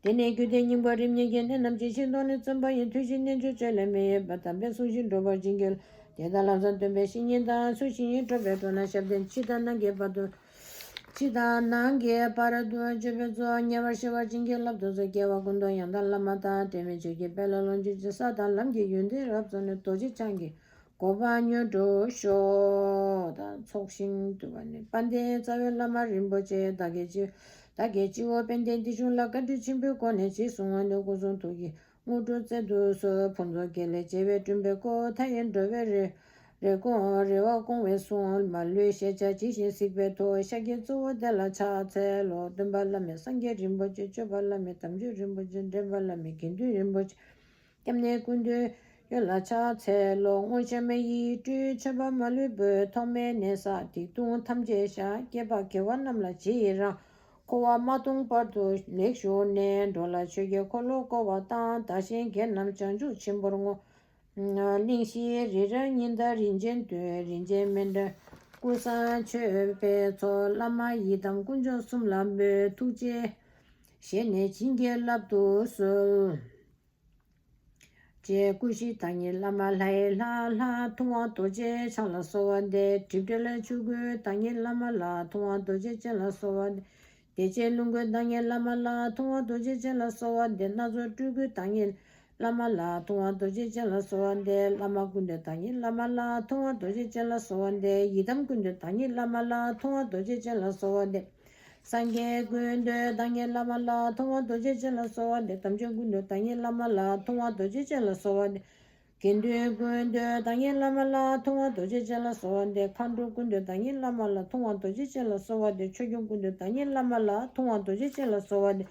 དེ་ནས་རྒྱུད་སྡེ་རྙིང་པ་རིམ་གཉིས་ཀྱི། གནད་རྣམས་ཇི་བཞིན་རྟོགས་ནས། བརྩོན་པ་ཡིས་མཐུན་ཞིང་རྣལ་འབྱོར་སྤྱོད་ལས་མི་གཡེལ་བ། དམ་པའི་གསུང་བཞིན་འགྲོ་བར་བྱིན་གྱིས་རློབས། དེ་དག་ལམ་སང་སྟོན་པའི་བཤེས་གཉེན་དང་། ཚུལ་བཞིན་གྲུབ་པའི་སྤྲོ་ན་ཞབས་བརྟན། ཕྱི་དང་ནང་གི་བར་དུ། ཕྱི་དང་ནང་གི་བར་དུ་སྤྱོད་པའི་ཚོགས། ཉེ་བར་ཞི་བར་བྱིན་གྱིས་བརླབ་ཏུ་གསོལ། སྐྱེ་བ་ཀུན་ཏུ་ཡང་དག་བླ་མ་དང་། དྲན་མེད་ཆོས་ཀྱི་དཔལ་ལ་ལོངས་སྤྱོད་ཅིང་། ས་དང་ལམ་གྱི་ཡོན་ཏན་རབ་རྫོགས་ནས། རྡོ་རྗེ་འཆང་གི་གོ་འཕང་མྱུར་འགྲུབ་ཤོག་དང་། ཚོགས་ཞིང་དུ་བ་ནི་དཔལ་ལྡན་རྩ་བའི་བླ་མ་རིན་པོ་ཆེ། བདག་གི་སྤྱི་བདག་གི་སྤྱི་བོ་དཔལ་ལྡན་འདི་གཞུང་ལ། བཀའ་དྲིན་ཆེན་པོའི་སྒོ་ནས་རྗེས་སུ་བསྔོ་ནས། སྐུ་གསུང་ཐུགས་ཀྱི་དངོས་གྲུབ་སྩལ་དུ་གསོལ། ཕུན་ཚོགས་དགེ་ལེགས་བྱེ་བས་བསྐྲུན་པའི་སྒོ། མཐའ་ཡས་འགྲོ་བའི་རེ་རེ་སྐོང་རེ་བ་སྐོང་བའི་གསུང་། མ་ལུས་ཤེས་བྱ་ཇི་བཞིན་གཟིགས་པའི་མཐུ། ཤཱཀྱའི་གཙོ་བོ་དེ་ལ་ཕྱག་འཚལ་ལོ། སྟོན་པ་བླ་མེད་སངས་རྒྱས་རིན་པོ་ཆེ། སྤྱོད་པ་བླ་མེད་དམ་ཆོས་རིན་པོ་ཆེ། འདྲེན་པ་བླ་མེད་དགེ་འདུན་རིན་པོ་ཆེ། སྐྱབས་གནས་ཀུན་འདུས་ཡོན་ལ་ཕྱག་འཚལ་ལོ། དངོས་བཤམས་ཡིག་འབྲུ་མཆོད་པ་མ་ལུས་འབུལ། ཐོག་མེད་ནས་བསགས་སྡིག་ལྟུང་ཐམས་ཅད་བཤགས། བསྐལ་པ་དགེ་བ་རྣམས་ལ་རྗེས་ཡི་རང་། འཁོར་བ་མ་སྟོངས་བར་དུ་ལེགས་བཞུགས་ནས། འགྲོ་ལ་ཆོས་ཀྱི་འཁོར་ལོ་བསྐོར་བ་དང་། བདག་གཞན་དགེ་རྣམས་བྱང་ཆུབ་ཆེན་པོར་བསྔོ། གླིང་བཞི་རི་རབ་གཉན་འདབས་རིན་ཆེན་སྟོད། རིན་ཆེན་མཎྜལ་ཀུན་བཟང་མཆོད་པའི་ཚོགས། བླ་མ་ཡི་དམ་དཀོན་མཆོག་གསུམ་ལ་འབུལ། ཐུགས་རྗེས་བཞེས་ནས་བྱིན་གྱིས་བརླབ་ཏུ་གསོལ། ཅེས་སྐུ་བཞི་བདག་ཉིད་བླ་མ་ལྷའི་ལྷ། ལྷ་ཐུབ་དབང་རྡོ་རྗེ་འཆང་ལ་གསོལ་བ་འདེབས། སྒྲིབ་བྲལ་ཆོས་སྐུའི་བདག་ཉིད་བླ་མ་ལ། ཐུབ་དབང་རྡོ་རྗེ་ཅན་ལ་གསོལ་བ་འདེབས། བདེ་ཆེན་ལོངས་སྐུའི་བདག་ཉིད་བླ་མ་ལ། ཐུབ་དབང་རྡོ་རྗེ་ཅན་ལ་གསོལ་བ་འདེབས། སྣ་ཚོགས་སྤྲུལ་སྐུའི་བདག་ཉིད་བླ་མ་ལ། ཐུབ་དབང་རྡོ་རྗེ་ཅན་ལ་གསོལ་བ་འདེབས། བླ་མ་ཀུན་འདུས་བདག་ཉིད་བླ་མ་ལ། ཐུབ་དབང་རྡོ་རྗེ་ཅན་ལ་གསོལ་བ་འདེབས། ཡི་དམ་ཀུན་འདུས་བདག་ཉིད་བླ་མ་ལ། ཐུབ་དབང་རྡོ་རྗེ་ཅན་ལ་གསོལ་བ་འདེབས། སངས་རྒྱས་ཀུན་འདུས་བདག་ཉིད་བླ་མ་ལ། ཐུབ་དབང་རྡོ་རྗེ་ཅན་ལ་གསོལ་བ་འདེབས། དམ་ཆོས་ཀུན་འདུས་བདག་ཉིད་བླ་མ་ལ། ཐུབ་དབང་རྡོ་རྗེ་ཅན་ལ་གསོལ་བ་འདེབས། དགེ་འདུན་ཀུན་འདུས་བདག་ཉིད་བླ་མ་ལ། ཐུབ་དབང་རྡོ་རྗེ་ཅན་ལ་གསོལ་བ་འདེབས། མཁའ་འགྲོ་ཀུན་འདུས་བདག་ཉིད་བླ་མ་ལ། ཐུབ་དབང་རྡོ་རྗེ་ཅན་ལ་གསོལ་བ་འདེབས། ཆོས་སྐྱོང་ཀུན་འདུས་བདག་ཉིད་བླ་མ་ལ། ཐུབ་དབང་རྡོ་རྗེ་ཅན་ལ་གསོལ་བ་འདེབས།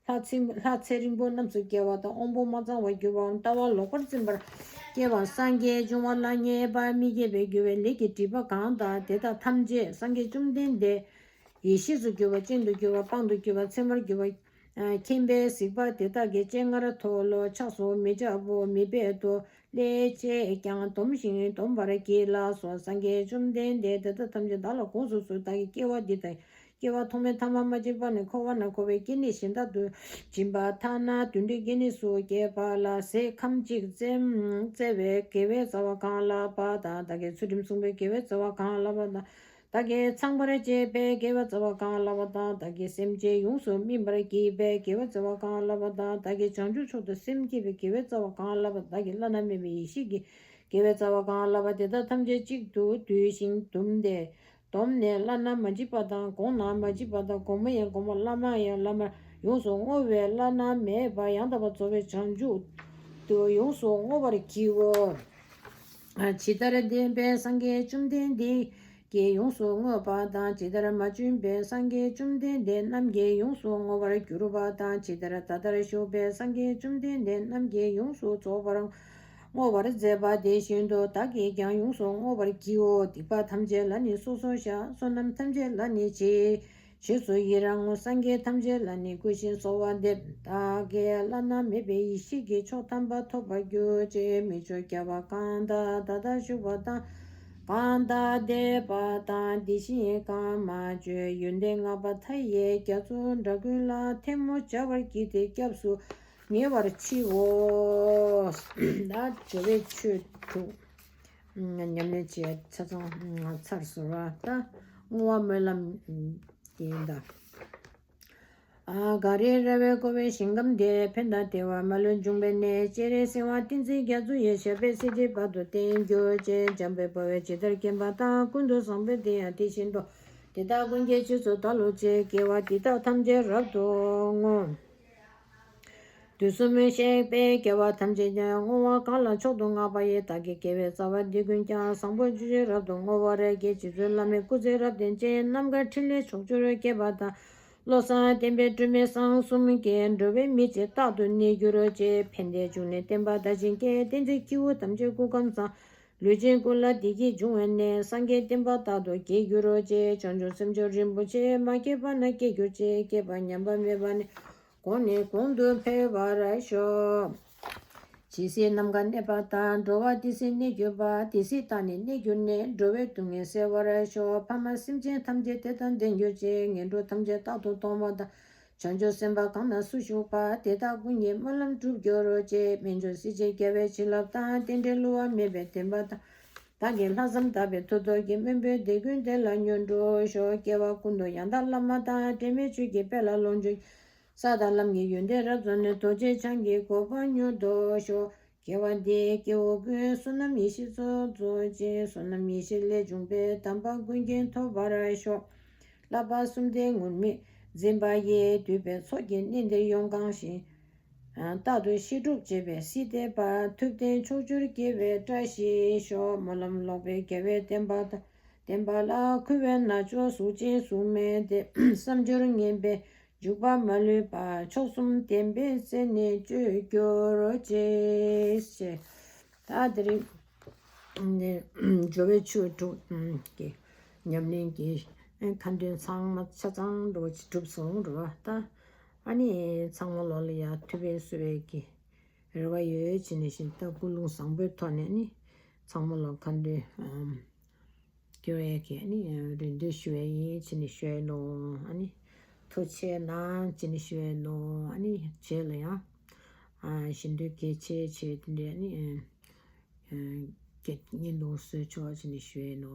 ལྷ་ཚེ་ལྷ་ཚེ་རིང་པོ་རྣམས་སུ་སྐྱེ་བ་དང་། དབང་པོ་མ་ཚང་བར་གྱུར་པའམ་ལྟ་བ་ལོག་པར་འཛིན་པར་སྐྱེ་བ། སངས་རྒྱས་འབྱུང་བ་ལ་ངེས་པ་མི་སྐྱེ་བར་འགྱུར་བའི་ལས་ཀྱི་སྒྲིབ་པ་གང་དག་དེ་དག་ཐམས་ཅད་སངས་རྒྱས་བཅོམ་ལྡན་འདས་ཡེ་ཤེས་སུ་གྱུར་པ་སྤྱན་དུ་གྱུར་པ་དཔང་དུ་གྱུར་པ་མཚན་མར་གྱུར་པ། མཁྱེན་པས་གཟིགས་པ་དེ་དག་གི་སྤྱན་སྔར་མཐོལ་ལོ་ཕྱག་སོགས་མི་འཆབ་བོ། མི་སྦེད་དོ། ལས་བྱས་ཀྱང་སྡོམ་ཞིང་སྡོམ་པར་བགྱིད་ལགས་སོ། སངས་རྒྱས་བཅོམ་ལྡན་འདས་དེ་དག་ཐམས་ཅད་བདག་ལ་དགོངས་སུ་གསོལ། བདག་གིས་སྐྱེ་བ་འདི་དང་། སྐྱེ་བ་ཐོག་མའི་མཐའ་མ་མ་མཆིས་པ་ནས་འཁོར་བ་ན་འཁོར་བའི་སྐྱེ་གནས་གཞན་དག་ཏུ་སྦྱིན་པ་ཐ་ན་དུད་འགྲོའི་སྐྱེ་གནས་སུ་སྐྱེས་པ་ལ་ཟས་ཁམ་གཅིག་བཙལ་བའི་དགེ་བའི་རྩ་བ་གང་ལགས་པ་དང་། བདག་གིས་ཚུལ་ཁྲིམས་སྲུང་བའི་དགེ་བའི་རྩ་བ་གང་ལགས་པ་དང་། བདག་གིས་ཚངས་པར་སྤྱད་པའི་དགེ་བའི་རྩ་བ་གང་ལགས་པ་དང་། བདག་གིས་སེམས་ཅན་ཡོངས་སུ་སྨིན་པར་བགྱིས་པའི་དགེ་བའི་རྩ་བ་གང་ལགས་པ་དང་། བདག་གིས་བྱང་ཆུབ་མཆོག་ཏུ་སེམས་བསྐྱེད་པའི་དགེ་བའི་རྩ་བ་གང་ལགས་པ་དང་། བདག་གིས་བླ་ན་མེད་པའི་ཡེ་ཤེས་ཀྱི་དགེ་བའི་རྩ་བ་གང་ལགས་པ་དེ་དག་ཐམས་ཅད་གཅིག་ཏུ་བསྡུས་ཤིང་བཟླུམས་ཏེ། བསྡོམས་ནས་བླ་ན་མ་མཆིས་པ་དང་། གོང་ན་མ་མཆིས་པ་དང་། གོང་མ་ཡང་གོང་མ། བླ་མ་ཡང་བླ་མར་ཡོངས་སུ་བསྔོ་བས་བླ་ན་མེད་པ་ཡང་དག་པར་རྫོགས་པའི་བྱང་ཆུབ་ཏུ་ཡོངས་སུ་བསྔོ་བར་བགྱིའོ། ཇི་ལྟར་བསྟན་པའི་སངས་རྒྱས་བཅོམ་ལྡན་འདས་ཀྱིས་ཡོངས་སུ་བསྔོས་པ་དང་། ཇི་ལྟར་མ་བྱོན་པའི་སངས་རྒྱས་བཅོམ་ལྡན་འདས་རྣམས་ཀྱིས་ཡོངས་སུ་བསྔོ་བར་གྱུར་པ་དང་། ཇི་ལྟར་ད་ལྟར་བཞུགས་པའི་སངས་རྒྱས་བཅོམ་ལྡན་འདས་རྣམས་ཀྱིས་ཡོངས་སུ་རྫོགས་པར་བསྔོ་བར་མཛད་པ་དེ་བཞིན་དུ་བདག་གིས་ཀྱང་ཡོངས་སུ་བསྔོ་བར་བགྱིའོ། སྡིག་པ་ཐམས་ཅད་ལ་ནི་སོ་སོར་བཤགས། བསོད་ནམས་ཐམས་ཅད་ལ་ནི་ཆེས་ཆེས་སུ་ཡི་རང་ངོ་། སངས་རྒྱས་ཐམས་ཅད་ལ་ནི་བསྐུལ་ཞིང་གསོལ་བ་འདེབས། བདག་གིས་བླ་ན་མེད་པའི་ཡེ་ཤེས་ཀྱི་མཆོག་དམ་པ་ཐོབ་པར་གྱུར་ཅིག་མི་མཆོག་རྒྱལ་བ་གང་དག་ད་ལྟ་བཞུགས་པ་དང་། གང་དག་འདས་པ་དང་། དེ་བཞིན་གང་མ་བྱོན་ཡོན་ཏན་བསྔགས་པ་མཐའ་ཡས་རྒྱ་མཚོ་འདྲ་ཀུན་ལ་ཐལ་མོ་སྦྱར་བར་བགྱིས་ཏེ་སྐྱབས་སུ་ཉེ་བར་མཆིའོ། ད་སྦྱོར་བའི་ཆོས་དྲུག་ཉམས་ལེན་བྱེད་ཆ་ཚང་ཚར་སོང་བ། ད་བསྔོ་བ་སྨོན་ལམ་ཡིན་ད། ཨ་ག་རེ་ར་བས་བསྐོར་བའི་ཞིང་ཁམས་འདིར། ཕན་དང་བདེ་བ་མ་ལུས་འབྱུང་བའི་གནས། སྤྱན་རས་གཟིགས་དབང་བསྟན་འཛིན་རྒྱ་མཚོ་ཡི། ཞབས་པད་སྲིད་མཐའི་བར་དུ་བརྟན་གྱུར་ཅིག་འཇམ་དཔལ་དཔའ་བོས་ཇི་ལྟར་མཁྱེན་པ་དང་། ཀུན་ཏུ་བཟང་པོས་དེ་ཡང་དེ་བཞིན་ཏེ། དེ་དག་ཀུན་གྱི་རྗེས་སུ་བདག་སློབ་ཅིང་། དགེ་བ་འདི་དག་ཐམས་ཅད་རབ་ཏུ་བསྔོ། དུས་གསུམ་གཤེགས་པའི་རྒྱལ་བ་ཐམས་ཅད་ཀྱང་། བསྔོ་བ་གང་ལ་མཆོག་ཏུ་བསྔགས་པ་ཡི། བདག་གི་དགེ་བའི་རྩ་བ་འདི་ཀུན་ཀྱང་། བཟང་པོ་སྤྱོད་ཕྱིར་རབ་ཏུ་བསྔོ་བར་བགྱི། རྗེ་བཙུན་བླ་མའི་སྐུ་ཚེ་རབ་བརྟན་ཅིང་། རྣམ་དཀར་ཕྲིན་ལས་ཕྱོགས་བཅུར་རྒྱས་པ་དང་། བློ་བཟང་བསྟན་པའི་སྒྲོན་མེ་བཟང་གསུམ་གྱིས། འགྲོ་བའི་མི་ཚེ་རྟག་ཏུ་གནས་གྱུར་ཅིག་ཕན་བདེའི་འབྱུང་གནས་བསྟན་པ་དར་ཞིང་རྒྱས། བསྟན་འཛིན་སྐྱེས་བུ་ཐམས་ཅད་སྐུ་ཁམས་བཟང་། ལུས་ཅན་ཀུན་ལ་བདེ་སྐྱིད་འབྱུང་བའི་གནས། སངས་རྒྱས་བསྟན་པ་རྟག་ཏུ་རྒྱས་གྱུར་ཅིག་བྱང་ཆུབ་སེམས་མཆོག་རིན་པོ་ཆེ། མ་སྐྱེས་པ་རྣམས་སྐྱེ་གྱུར་ཅིག་སྐྱེས་པ་ཉམས་པ་མེད་པ་ནས། གོང་ནས་གོང་དུ་འཕེལ་བར་ཤོག་ཇི་སྲིད་ནམ་མཁའ་གནས་པ་དང་། འགྲོ་བ་དེ་སྲིད་གནས་གྱུར་པ། དེ་སྲིད་བདག་ནི་གནས་གྱུར་ནས། འགྲོ་བའི་སྡུག་བསྔལ་སེལ་བར་ཤོག་ཕ་མ་སེམས་ཅན་ཐམས་ཅད་དེ་དང་ལྡན་གྱུར་ཅིག་ངན་འགྲོ་ཐམས་ཅད་རྟག་ཏུ་སྟོངས་པ་དང་། བྱང་ཆུབ་སེམས་དཔའ་གང་ན་སུ་བཞུགས་པ། དེ་དག་ཀུན་གྱི་སྨོན་ལམ་འགྲུབ་གྱུར་ཅིག་སྨན་ལྗོན་སྲིད་ཞིའི་རྒྱལ་བའི་བྱིན་རླབས་དང་། རྟེན་འབྲེལ་བསླུ་བ་མེད་པའི་བདེན་པ་དང་། བདག་གིས་ལྷག་བསམ་དག་པའི་མཐུ་སྟོབས་ཀྱིས། སྨོན་པའི་དེད་དགུན་དེ་ལ་མྱུར་འགྲུབ་ཤོག་སྐྱེ་བ་ཀུན་ཏུ་ཡང་དག་བླ་མ་དང་། དྲི་མེད་ཆོས་ཀྱི་དཔལ་ལ་ལོངས་སྤྱོད། ས་དང་ལམ་གྱི་ཡོན་ཏན་རབ་རྫོགས་ནས། རྡོ་རྗེ་འཆང་གི་གོ་འཕང་མྱུར་ཐོབ་ཤོག་སྐྱེ་བ་འདིའི་སྐྱེ་བོ་ཀུན། བསོད་ནམས་ཡེ་ཤེས་ཚོགས་རྫོགས་ཤིང་། བསོད་ནམས་ཡེ་ཤེས་ལས་བྱུང་བའི། དམ་པ་ཀུན་གྱིས་ཐོབ་པར་ཤོག་བསླབ་པ་གསུམ་ལྡན་ངུར་སྨྲིག་འཛིན་པ་ཡི། འདུས་པའི་ཚོགས་ཀྱིས་གནས་འདིར་ཡོངས་གང་ཞིང་། རྟག་ཏུ་བཤད་སྒྲུབ་བྱེད་པའི་སྲིད་མཐའི་བར། ཐུབ་བསྟན་ཕྱོགས་བཅུར་སྐྱེ་བའི་བཀྲ་ཤིས་ཤོག་སྨོན་ལམ་ལོག་པའི་དགེ་བའི་བསྟན་པ་དང་། བསྟན་པ་ལ་མཁས་པའི་རྣལ་འབྱོར་གཟུགས་ཅན་གཟུགས་མེད་དེ། བསམ་སྦྱོར་ངན་པས་འཇུག་པ་མ་ལུས་པ། མཆོག་གསུམ་བདེན་པའི་རྩེ་ནས་སྤྱོད་གྱུར་ཅིག་ཞེས། ད་དེ་རིང་ནི་སྦྱོར་བའི་ཆོས་དྲུག་གི་ཉམས་ལེན་གྱི་ཁ་འདོན་ཚང་མ་ཆ་ཚང་འགྲོ་གྲུབ་སོང་འགྲོ་བ། ད་ཨ་ནི་ཚང་མ་ལོ་ལ་ཡ་ཐུབ་པའི་གསོལ་བའི་གི་རེ་བ་ཡོད་བྱས་ནས་བཞིན་ད་ཀུན་སློང་བཟང་པོའི་ཐོག་ནས་ནི་ཚང་མ་ལ་ཁ་འདོན་སྐྱོར་ཡས་ཀྱི་ནི་རེ་འདུན་ཞུ་བ་ཡིན་བྱས་ནས་ཞུ་ཡས་ནོ། ཨ་ནི་ཐུགས་རྗེ་གནང་བྱས་ནས་ཞུ་ཡས་ནོ། ཨ་ནི་རྗེས་ལ་ཡང་ཞེ་འདོད་གལ་ཆེ་ཆེ་དེ་འདྲའི་ནི་སྐད་སྙན་དུ་གསོལ་ཆོག་བྱས་ནས་ཞུ་ཡས་ནོ།